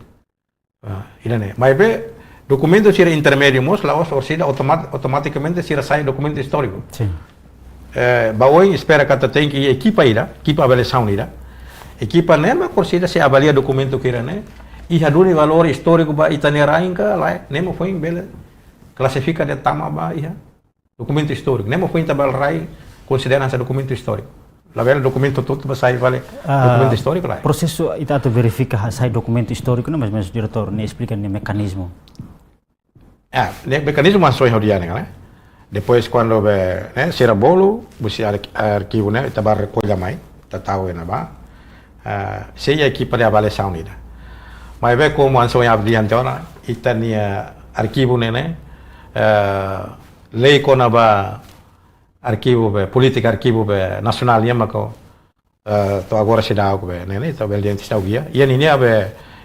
Ah, ida-ne'e. Maibé, dokumentu sira intermédiu mós, la'ós orsida automat-, automatikamente sira sai dokumentu istóriku. Sin. Eh, ba oin espera katak tenke ekipa ida, ekipa avaliasaun ida. Ekipa ne'e mak orsida sei avalia dokumentu sira-ne'e. Iha duni valór istóriku ba ita-nia rain ka lae, ne'e mak foin bele klasifika de'it tama ba iha dokumentu istóriku. Ne'e mak foin ita bele rai konsidera hanesan dokumentu istóriku. Labele dokumentu hotu-hotu ba sai fali, ah, dokumentu istóriku lae. Prosesu ita atu verifika ha-, sai dokumentu istóriku ne'e, mais ou menus Diretór ne'e esplika nia mekanizmu. Ah, ne'e mekanizmu hanesan ohin ha'u dehan ne'e, ne'e. Depois kuandu be, ne'e, sira bolu, husi ar-, arkivu ne'e, ita bá rekolla mai, ita tau iha ne'ebá. Ah, sei iha ekipa de avaliasaun ida. Maibé komu hanesan ohin ha'u dehan tiha ona, ita-nia arkivu ne'e, ne'e, eh, lei kona-ba arkivu be, polítika arkivu be nasionál nian mak, eh, to'o agora seidauk be, ne'e, ne'e, to'o bele dehan seidauk iha. Iha ninia be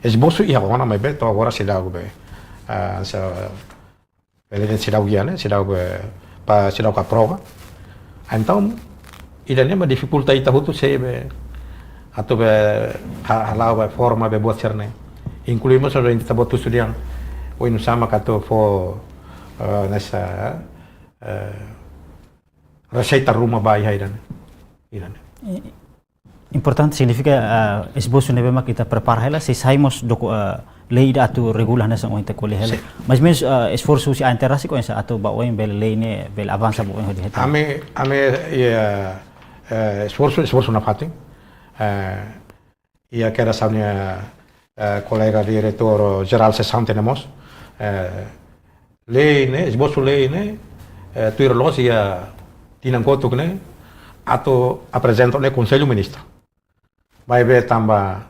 esbosu iha ona, maibé to'o agora seidauk be, eh, se, bele dehan seidauk iha, ne'e, seidauk be, para seidauk aprova. Entaun, ida-ne'e mak difikulta ita hotu sei be, atu be, ha-, hala'o be forma be buat sira-ne'e. Inklui mós ita-boot husu dehan, oinsá mak atu fó, eh, hanesan, eh, reseita ruma ba iha ida-ne'e. Ida-ne'e. I-, importante signifika, ah, esbosu ne'ebé mak ita prepara hela, sei sai mós doku-, ah, lei ida atu regula hanesan ohin ita ko'alia hela. Sin. Mais ou menus, ah, esforsu husi A N T rasik oinsá atu ba oin bele lei ne'e, bele avansa ba oin hodi hetan. Ami, ami, iha, eh, esforsu, esforsu nafatin. Eh, iha kedas ami-nia, eh, kolega Diretór Jerál sesante ne'e mós, eh, lei ne'e, esbosu lei ne'e, eh, tuir loos iha tinan kotuk ne'e, atu aprezenta ne'e Konsellu Ministru. Maibé tanba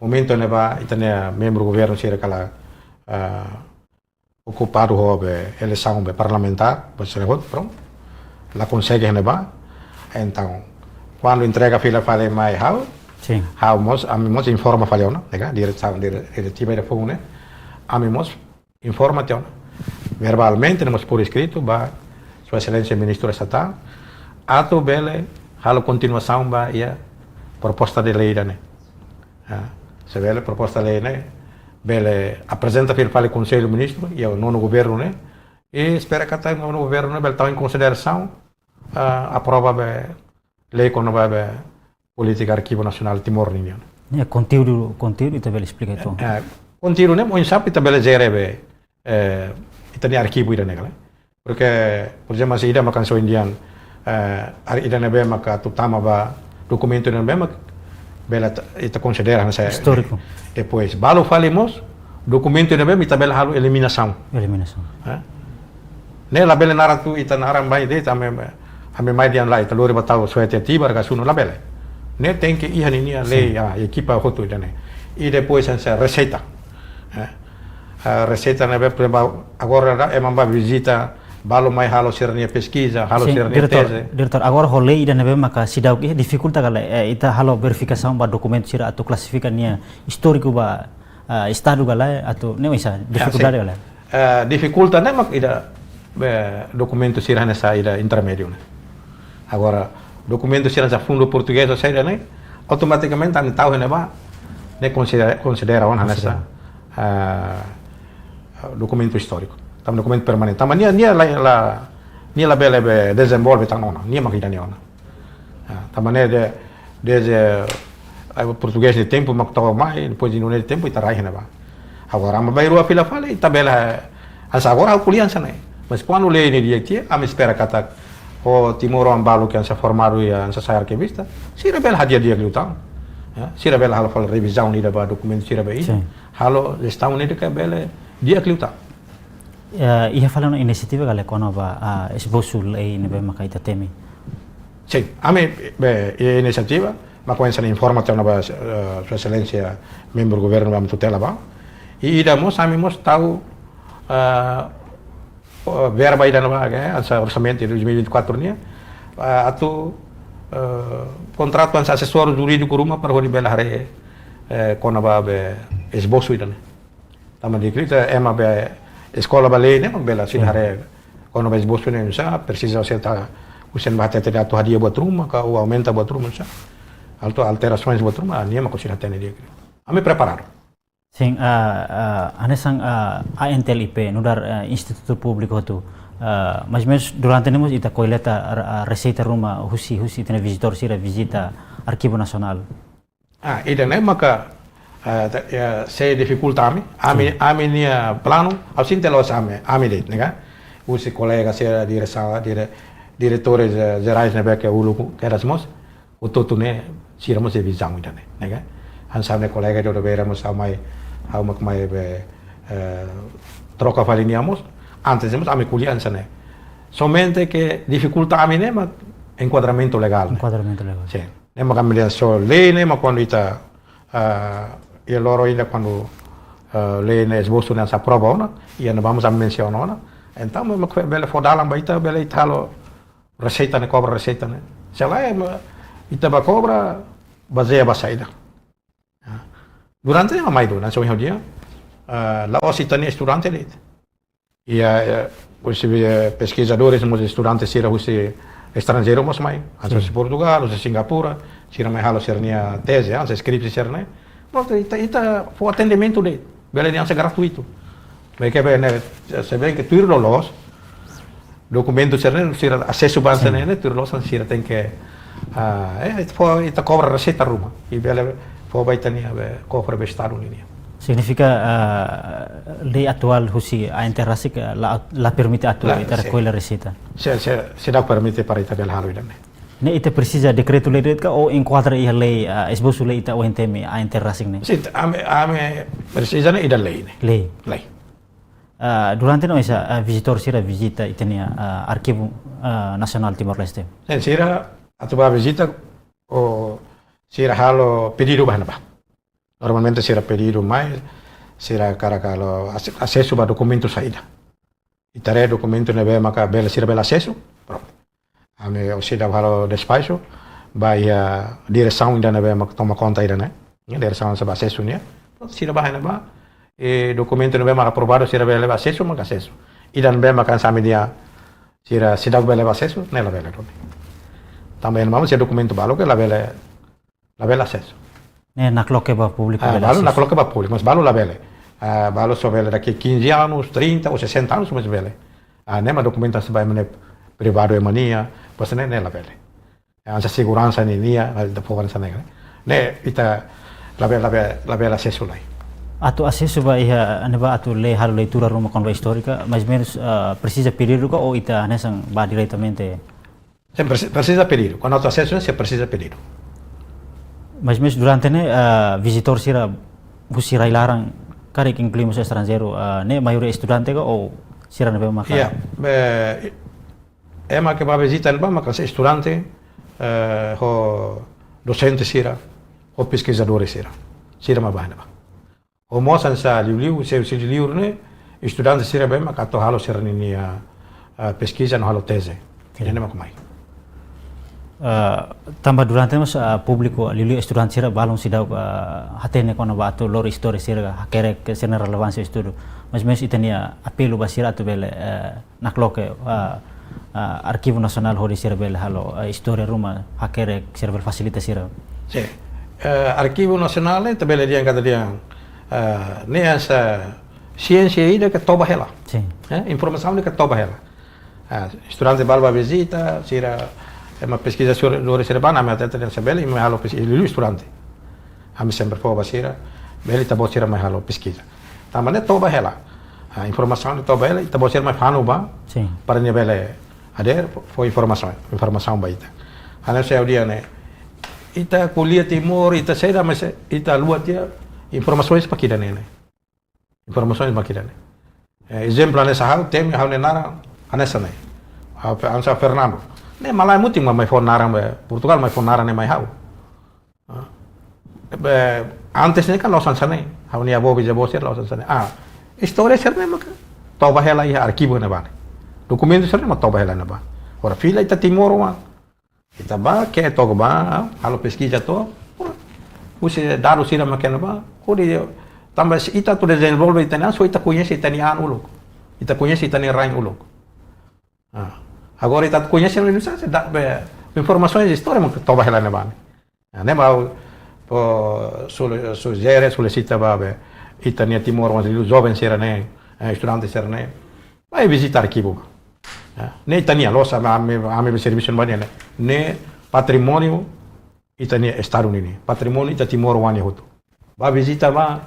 momentu ne'ebá, ita-nia membru governu sira kala, eh, okupadu ho be eleisaun be parlamentár, be sira hotu, prontu. La konsege iha ne'ebá. Entaun, kuandu entrega fila fali mai ha'u, sin, ha'u mós, ami mós informa fali ona, ne'e ka, diresaun, dire-, diretiva ida foun ne'e, ami mós informa tiha ona. Verbalmente, no mós por escrito, ba Sua Exelénsia Ministru Estatál, atu bele halo kontinuasaun ba iha proposta de lei ida-ne'e. Ah, se bele proposta lei ne'e, bele aprezenta fila fali Konsellu Ministru, iha nonu governu ne'e, i espera katak nonu governu ne'e bele tau em consideração, ah, aprova be lei kona-ba be polítika arkivu nasionál Timor ninian. Ne'e konteúdu, konteúdu ita bele esplika uitoan. Eh, Konteúdu ne'e, oinsá ita bele jere be, eh, ita-nia arkivu ida-ne'e ka lae. Porke, por ezemplu, se ida maka hanesan ohin dehan, eh, área ida ne'ebé maka atu tama ba dokumentu ne'ebé maka bele ita, ita konsidera hanesan istóriku. Depois, balu fali mós, dokumentu ne'ebé ita bele halo eliminasaun. Eliminasaun. Eh? Ne'e labele naran atu ita naran mai de'it, ami, ami mai dehan lae, ita lori ba tau suete tibar ka sunu, labele. Ne'e tenke iha ninia lei, ah, ekipa hotu ida-ne'e. I depois hanesan reseita. Eh? Ah, reseita ne'ebé, por ezemplu, agora ema bá vizita, balu mai halo sira-nia peskiza, halo sira-nia teze. Diretór, agora ho lei ida ne'ebé maka seidauk iha, difikulta ka lae, eh, ita halo verifikasaun ba dokumentu sira atu klasifika nia istóriku ba, ah, estadu ka lae, atu ne'e oinsá, difikuldade ka lae? Eh, difikulta ne'e mak ida, eh, dokumentu sira hanesan ida intermédiu ne'e. Agora, dokumentu sira hanesan fundu portugés ou saida ne'e, automatikamente ami tau iha ne'ebá, ne'e konsidera, konsidera ona hanesan, eh, dokumentu istóriku. Tanba dokumentu permanente. Tanba nia, nia la, la, nia labele be dezenvolve tan ona, nia mak ida-ne'e ona. Ah, tanba ne'e de, desde, eh, portugés nia tempu mak to'o mai, depois Indonézia nia tempu ita rai iha ne'ebá. Agora, ami bá rua fila fali, ita bele, hanesan agora ha'u ko'alia hanesan ne'e. Mas kuandu lei ne'e di'ak tiha, ami espera katak, ho timoroan balu ke hanesan formadu iha hanesan sai arkivista, sira bele hadi'a di'ak liután. Ya, sira bele halo fali revizaun ida ba dokumentu sira be ida. Sin. Halo jestaun ida ke bele di'ak liután. Eh, iha fali ona inisiativa ka lae kona-ba, ah, esbosu lei ne'ebé maka ita temi? Sin, ami be, iha inisiativa, mak oinsá informa tiha ona ba, eh, Sua Exelénsia membru governu ba ami tutela ba. I ida mós, ami mós tau, eh, verba ida ne'ebá, eh, hanesan orsamentu dois mil e vinte e quatro nian, eh, atu, eh, kontratu hanesan asesór jurídiku ruma para hodi bele haree, eh, kona-ba be esbosu ida-ne'e. Tanba di'ak liu ita ema be eskola ba lei ne'e, mak bele sira haree kona-ba esbosu ne'e oinsá, presiza seta usen ba tete atu hadi'a buat ruma, ka ou aumenta buat ruma oinsá. Altu alterasaun buat ruma, nia mak sira hatene di'ak liu. Ami preparadu. Sin, ah, ah, hanesan, ah, A N T L I P, nu'udar, ah, institutu públiku hotu, ah, mais ou menus durante ne'e mós ita koleta, ah, reseita ruma husi, husi ita-nia vizitór sira vizita Arkivu Nasionál. Ah, ida-ne'e maka, ah, ta-, ya, sei difikulta ami, ami, ami-nia planu, ha'u sente la'ós ami, ami de'it, ne'e ka? Husi kolega sira diresaun, dire-, diretores, eh, jerais ne'ebé ke uluk kedas mós, hotu-hotu ne'e, sira mós sei vizaun ida-ne'e, ne'e ka? Hanesan ami-nia kolega de Oliveira mós ha'u mai, ha'u mak mai be, eh, troka fali nia mós, antes mós ami ko'alia hanesan ne'e. Somente ke difikulta ami ne'e mak enkuadramentu legál ne'e. Enkuadramentu legál. Sin. Ne'e mak ami dehan só lei ne'e mak kuandu ita, ah, iha loron ida kuandu, ah, lei ne'e esbosu ne'e sei aprova ona, iha ne'ebá mós ami mensiona ona. Entaun, mak bele fó dalan ba ita, bele ita halo reseita ne'e, kobra reseita ne'e. Se lae, ita bá kobra, bazeia ba saida. Ya. Durante ne'e mai duni, hanesan ohin ha'u dehan, ah, la'ós ita-nia estudante de'it. Iha, eh, husi, eh, peskizadores mós estudante sira husi estranjeiru mós mai. Hanesan husi Portugal, husi Singapura, sira mai halo sira-nia teze, hanesan skripsi sira-ne'e. Prontu, ita, ita fó atendimentu de'it. Bele dehan hanesan gratuitu. Maibé ke be ne'e, se bem ke tuir loloos, dokumentu sira-ne'e, sira asesu ba hanesan ne'e, ne'e, tuir loloos sira tenke, ah, eh, fó, ita kobra reseita ruma. I bele fó ba ita-nia, be, kofre be estadu nian. Signifika, ah, lei atuál husi A N T rasik, ah, la, la permite atu ita rekolla reseita. Sin, sin, seidauk permite para ita bele halo ida-ne'e. Ne'e ita presiza dekretu-lei de'it ka ou enkuadra iha lei, ah, esbosu lei ita ohin temi A N T rasik ne'e? Sin, ami, ami presiza ne'e ida lei ne'e. Lei. Lei. Ah, durante ne'e oinsá, ah, vizitór sira vizita ita-nia, ah, Arkivu, ah, Nasionál Timor-Leste? Sin, sira atu bá vizita, ou sira halo pedidu ba ne'ebá. Normalmente sira pedidu mai, sira hakarak halo ase-, asesu ba dokumentu saida. Ita haree dokumentu ne'ebé maka bele, sira bele asesu, prontu. Ami seidauk halo despaxu ba iha diresaun ida ne'ebé mak toma konta ida-ne'e. Ya, diresaun sira bá asesu nian. Sira bá iha ne'ebá, i dokumentu ne'ebé mak aprovadu sira bele asesu, maka asesu. Ida ne'ebé mak hanesan ami dehan sira seidauk bele asesu, ne'e labele duni. Tanba iha ne'ebá mós iha dokumentu balu ke labele, labele asesu. Ne'e nakloke ba públiku. Ah, bele balu asesu. Nakloke ba públiku, mas balu labele. Ah, balu só bele daqui quinze anos, trinta ou sessenta anos, mas bele. Ah, ne'e mak dokumentu hanesan ba ema ne'e privadu ema nian, pois ne'e, ne'e labele. Hanesan seguransa nian, ah, ita fó hanesan ne'e. Ne'e ita labele, labele, labele asesu lai. Atu asesu ba iha ne'ebá atu lee, halo leitura ruma kona-ba istória, mais ou menus, ah, presiza pedidu ka ou ita hanesan bá diretamente? Sim, presi-, presiza pedidu. Kuandu atu asesu ne'e, se presiza pedidu. Mais ou menus durante ne'e, ah, vizitór sira husi rai-laran, karik inklui mós estranjeiru, ah, ne'e maioria estudante ka ou sira ne'ebé maka? Iya, eh, ema ke bá vizita ne'ebá maka hanesan estudante, eh, ho dosente sira, ho peskizadór sira. Sira mak bá ne'ebá. Ho mós hanesan liuliu, se, se liuliu ne'e, estudante sira bá mak atu halo sira-ninia, ah, peskiza no halo teze. Sin. Ne'e mak mai. Ah, tanba durante mós, ah, públiku, liuliu estudante sira balun seidauk, ah, hatene kona-ba atu lori istória sira, hakerek sira-nia relevánsia estudu. Mais ou menus ita-nia apelu ba sira atu bele, eh, nakloke, ah, ah, Arkivu Nasionál hodi sira bele halo, ah, istória ruma hakerek, sira bele fasilita sira. Sin. Eh, Arkivu Nasionál ne'e ita bele dehan katak dehan, eh, ne'e hanesan siénsia ida ke toba hela. Sin. Eh, informasaun ida ke toba hela. Ah, estudante balu bá vizita, sira, ema peskizadór sira bá, ami hatete dehan se bele, ami halo peskiza, liuliu estudante. Ami sempre fó ba sira, bele ita-boot sira mai halo peskiza. Tanba ne'e toba hela. Ah, informasaun ne'e toba hela, ita-boot sira mai fanu bá, sin, para nia bele hadeer, fó, fó informasaun, informasaun ba ita. Hanesan ha'u dehan ne'e, ita ko'alia Timor, ita saida, mais ita haluha tiha informasaun ida mak ida-ne'e. Informasaun ida mak ida-ne'e. Eh, ezemplu hanesan ha'u, temi ha'u-nia naran hanesan ne'e. Ha'u pe-, hanesan Fernando. Ne'e malae mutin mak mai fó naran ba, Portugál mai fó naran ne'e mai ha'u. Ah. Be, antes ne'e kan la'ós hanesan ne'e. Ha'u-nia avó, bizavó sira la'ós hanesan ne'e. Ah, istória sira-ne'e maka toba hela iha arkivu ne'ebá ne'e. Dokumentu sira-ne'e mak toba hela ne'ebá. Agora fila ita timoroan. Ita bá, ke'e took bá, halo peskiza took. Husi dadus sira mak iha ne'ebá. Hodi, tanba se ita atu dezenvolve ita-nia an, só ita koñese ita-nia an uluk. Ita koñese ita-nia rain uluk. Ah. Agora ita koñese, ita saida, be, informasaun istória mak toba hela ne'ebá ne'e. Ah, ne'e mak ha'u, ha'u su-, sujere, solisita ba, be, ita-nia timoroan, joven sira-ne'e, eh, estudante sira-ne'e. Bá vizita arkivu bá. Ah, ne'e ita-nia, la'ós ami, ami, ami servisu ba ne'e, ne'e patrimóniu ita-nia Estadu nian. Patrimóniu ita timoroan nian hotu. Bá vizita bá,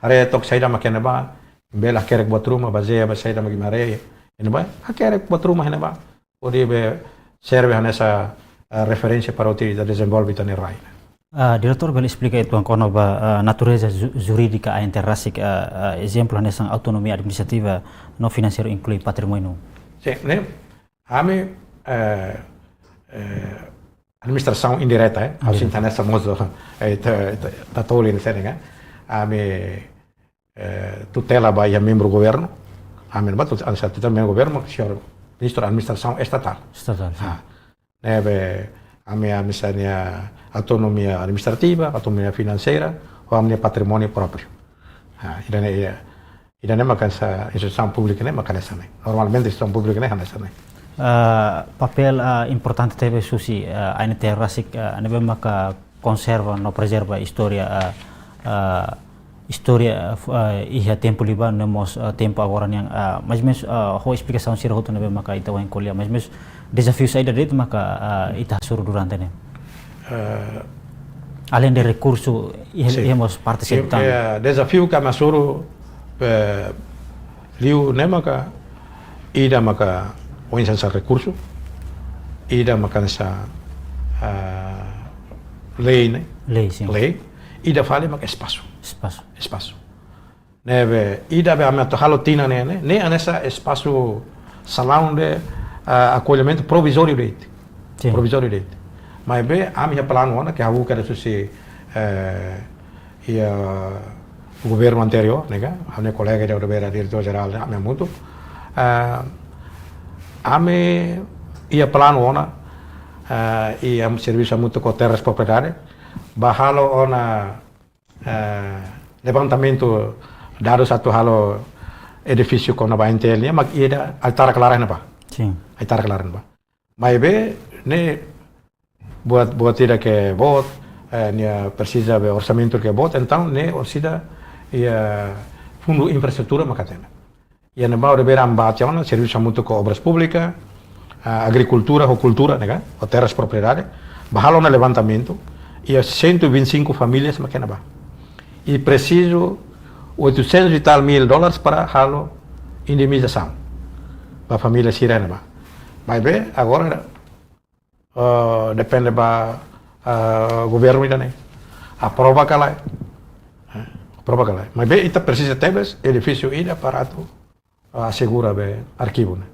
haree took saida mak iha ne'ebá, bele hakerek buat ruma, bazeia ba saida mak imi haree iha ne'ebá, hakerek buat ruma iha ne'ebá. Hodi be serve hanesan, eh, referénsia para atu ita dezenvolve ita-nia rain. Ah, Diretór bele esplika uitoan kona-ba, ah, natureza ju-, jurídika ANTL rasik, ah, ah, ezemplu hanesan autonomia administrativa no finanseiru inklui patrimóniu. Sin, ne'e, ami, eh, eh, administrasaun indireta, eh, ha'u, indireta, sente hanesan mós, eh, ita, ita, ita toli ne'e sene, eh. Ami, eh, tutela ba iha membru governu, ami ba tut-, hanesan tutela membru governu, señór Ministru Administrasaun Estatál. Estatál, sin. Ah, ne'ebé, ami, ami hanesan autonomia administrativa, autonomia finanseira, ho ami-nia patrimóniu própriu. Ah, ida-ne'e, ida-ne'e maka hanesan instituisaun públika ne'e maka hanesan ne'e. Normalmente instituisaun públika ne'e hanesan ne'e. Ah, papél, ah, importante tebes husi, ah, ANTL rasik, ah, ne'ebé maka konserva no prezerva istória, ah, ah, istória, ah, fu-, ah, iha tempu liubá no mós, ah, tempu agora nian, ah, mais ou menus, ah, ho esplikasaun sira hotu ne'ebé maka ita ohin ko'alia, mais ou menus dezafiu saida de'it maka, ah, ita hasoru durante ne'e? Eh, além de rekursu, iha, sin, iha mós parte, sin, sentral. Eh, dezafiu ke ami hasoru, eh, liu ne'e maka, ida maka oinsá hanesan rekursu, ida maka hanesan, ah, lei ne'e. Lei, sin. Lei, ida fali maka espasu. Espasu. Espasu. Ne'ebé, ida be ami atu halo tinan ne'e, ne'e, ne'e hanesan espasu salaun de, ah, akollimentu provizóriu de'it. Sin. Provizóriu de'it. Maibé, ami iha planu ona, ke ha'u kere husi, eh, iha governu anteriór, ne'e ka, ami-nia kolega ida ne'ebé diretór jerál, ami hamutuk. Eh, ami iha planu ona, eh, iha servisu hamutuk ho Terras Propriedade, bá halo ona, eh, levantamentu dadus atu halo edifísiu kona-ba ANTL nian, mak ida Aitarak Laran ne'ebá. Sin. Aitarak Laran ne'ebá. Maibé, ne'e buat, buat ida ke boot, eh, nia presiza be orsamentu ke boot, entaun ne'e orsida iha fundu infraestrutura mak hatene. Iha ne'ebá ha'u bele bá tiha ona servisu hamutuk ho Obras Públikas, ah, Agrikultura, ho Kultura, ne'e ka, ho Terras Propriedade, bá halo ona levantamentu, iha cento e vinte e cinco famílias mak iha ne'ebá. I presizu oitocentos e tal mil dólares para halo indemnizasaun ba família sira ne'ebá. Maibé agora, eh, depende ba, eh, governu ida-ne'e aprova ka lae. Eh, aprova ka lae. Maibé ita presiza tebes edifísiu ida para atu, eh, asegura be arkivu ne'e.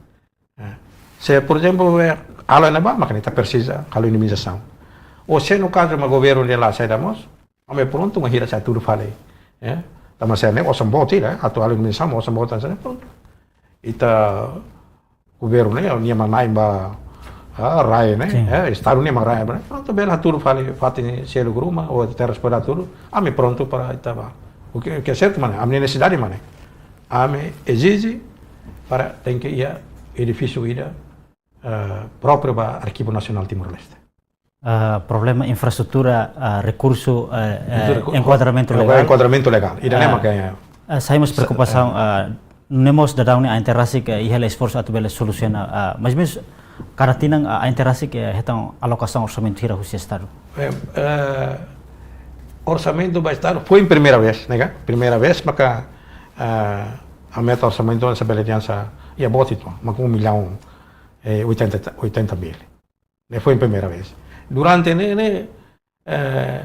Eh, se, por ezemplu, eh, halo iha ne'ebá, mak ita presiza halo indemnizasaun. Ou se no kazu mak governu dehan la saida mós, ami prontu mak hira sai hatudu fali. Eh, tanba sá ne'e osan boot ida, eh, atu halo indemnizasaun, osan boot hanesan ne'e prontu. Ita governu ne'e, nia mak na'in ba, ah, rai ne'e, Sin. eh, estadu nia mak rai ne'e, prontu bele hatudu fali fatin seluk ruma, ou terras para hatudu, ami prontu para ita bá. O que, o que é certo, mane, ami nesesidade, mane. Ami ezije para tenke iha edifísiu ida, eh, própriu ba Arkivu Nasionál Timor-Leste. Ah, problema infraestrutura, ah, rekursu, eh, eh, Rekursu, enkuadramentu eh, legál. Enkuadramentu legál. Ida-ne'e Ah, mak, eh, ah, sai mós sa-, preokupasaun, eh, ah, ne'e mós daudaun ne'e ANTL rasik, eh, iha hela esforsu atu bele solusiona, ah, mais ou menus kada tinan, ah, ANTL rasik, eh, hetan alokasaun orsamentu hira husi estadu? Eh, eh, orsamentu ba estadu foin primeira vez, ne'e ka? Primeira vez maka, eh, aumenta orsamentu hanesan bele dehan hanesan, iha boot uitoan, maka um milhão, eh, oitenta, oitenta mil. Ne'e foin primeira vez. Durante ne'e, ne'e, eh,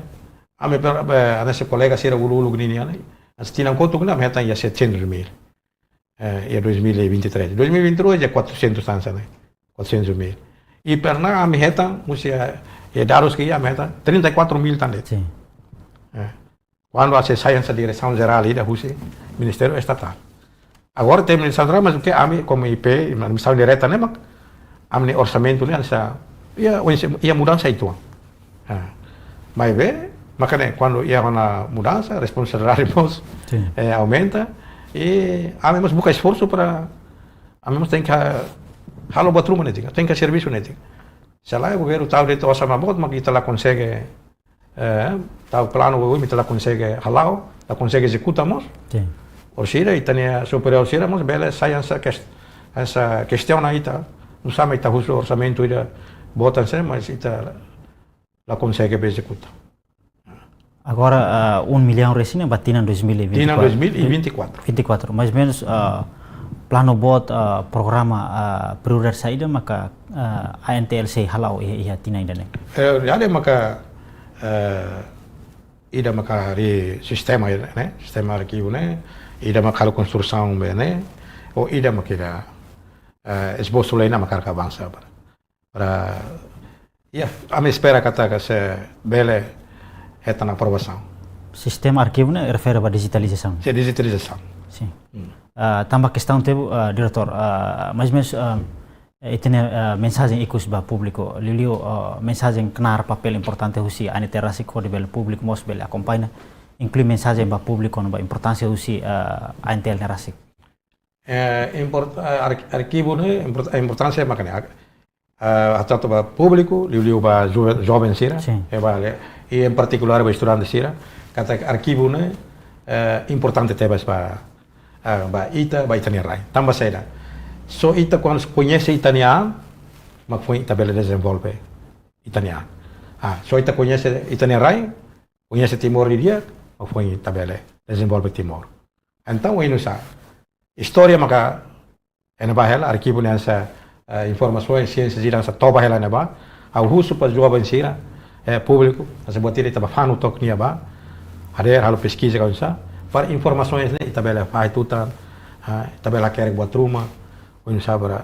ami per-, eh, hanesan kolega sira uluk-uluk ninian ne'e, hanesan tinan kotuk ne'e ami hetan iha setecentos mil. Eh, iha dois mil e vinte e três. Dois mil e vinte e dois iha quatrocentos hanesan ne'e. Quatrocentos mil. I pernah ami hetan, husi, eh, iha dadus ke iha ami hetan trinta e quatro mil tan de'it. Sin. Eh. Kuandu ami sai hanesan diresaun jerál ida husi Ministériu Estatál. Agora tem Ministériu Estatál, mas o que ami komu I P, administrasaun direta ne'e mak, ami-nia orsamentu ne'e hanesan, iha, oinsá, iha mudansa uitoan. Ah. Maibé, maka ne'e, kuandu iha ona mudansa, responsabilidade mós, Sin. eh, aumenta, i ami mós buka esforsu para, ami mós tenke halo buat ruma netik, tenke servisu netik. Se lae governu tau de'it osan mak boot, mak ita la konsege, eh, tau planu, ita la konsege hala'o, la konsege ezekuta mós. Sin. Orsida ita-nia superiór sira mós bele sai hanesan kes-, hanesan kestiona ita, nu'usá mak ita husu orsamentu ida boot hanesan ne'e, mas ita la konsege be ezekuta. Agora, ah, um milhão resin ba tinan dois mil e vinte e quatro. Tinan dois mil e vinte e quatro. Vinte e quatro. Mais ou menus, ah, planu boot, ah, programa, ah, prioridade saida maka, ah, ANTL sei hala'o iha, iha tinan ida-ne'e? Eh, ya de maka, eh, ida maka harii sistema ne'e, sistema arkivu ne'e, ida maka halo konstrusaun be ne'e, ou ida maka ida, eh, esbosu lei ne'e maka hakarak avansa para. Para, ya, ami espera katak sei bele hetan aprovasaun. Sistema arkivu ne'e refere ba dijitalizasaun? Sin, dijitalizasaun. Sin. Hmm. Ah, tanba kestaun ne'e, ah, diretór, ah, mais ou menus, ah, ita-nia, ah, mensajen ikus ba públiku, liuliu, ah, mensajen knaar papél importante husi ANTL rasik hodi bele públiku mós bele akompaña, inklui mensajen ba públiku kona-ba importánsia husi, ah, ANTL ne'e rasik. Eh, import-, eh, ark-, arkivu ne'e import-, eh, importánsia mak ne'e, eh, atu hatán ba públiku, liuliu ba joven, joven sira, Sin. eh, ba le-, i em partikulár ba estudante sira, katak arkivu ne'e, eh, importante tebes ba, eh, ba ita, ba ita-nia rai. Tanba saida? Só ita kuandu koñese ita-nia an, mak foin ita bele dezenvolve ita-nia an. Ah, só ita koñese ita-nia rai, koñese Timor didi'ak, mak foin ita bele dezenvolve Timor. Entaun, oinsá? Istória maka iha ne'ebá hela, arkivu ne'e hanesan, eh, informasaun, siénsia sira hanesan toba hela ne'ebá. Ha'u husu ba joven sira, eh, públiku, hanesan buat ida ita bá fanu took nia bá. Hadeer halo peskiza ka oinsá. Para informasaun ne'e ita bele fahe tutan, ah, ita bele hakerek buat ruma, oinsá para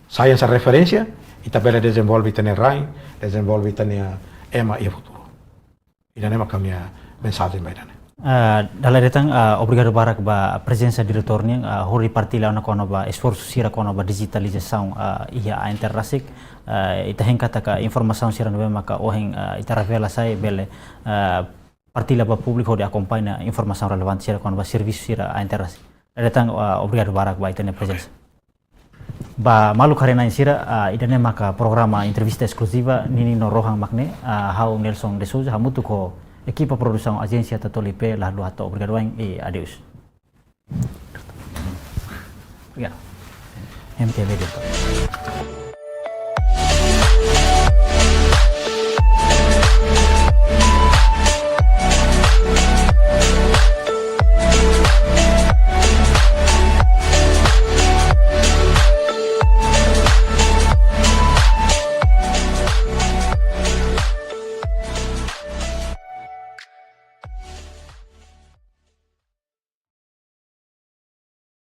sai hanesan referénsia, ita bele dezenvolve ita-nia rain, dezenvolve ita-nia ema iha futuru. Ida-ne'e maka ha'u-nia mensajen ba ida-ne'e. Ah, dala ida tan, ah, obrigadu barak ba prezensa diretór nian, ah, hodi partilla ona kona-ba esforsu sira kona-ba dijitalizasaun, ah, iha ANTL rasik. Ah, ita hein katak informasaun sira ne'ebé maka ohin, ah, ita revela sai bele, ah, partilla ba públiku hodi akompaña informasaun relevante sira kona-ba servisu sira ANTL rasik. Dala ida tan, ah, obrigadu barak ba ita-nia prezensa. Ba maluk haree-na'in sira, ah, ida-ne'e maka programa entrevista eskluziva Ninin no Rohan mak ne'e, ah, ha'u Nelson de Souza, hamutuk ho ekipa produsaun Ajénsia Tatoli P, la haluha hato'o obrigadu wa'in, i adeus. Ya. M T V diretór.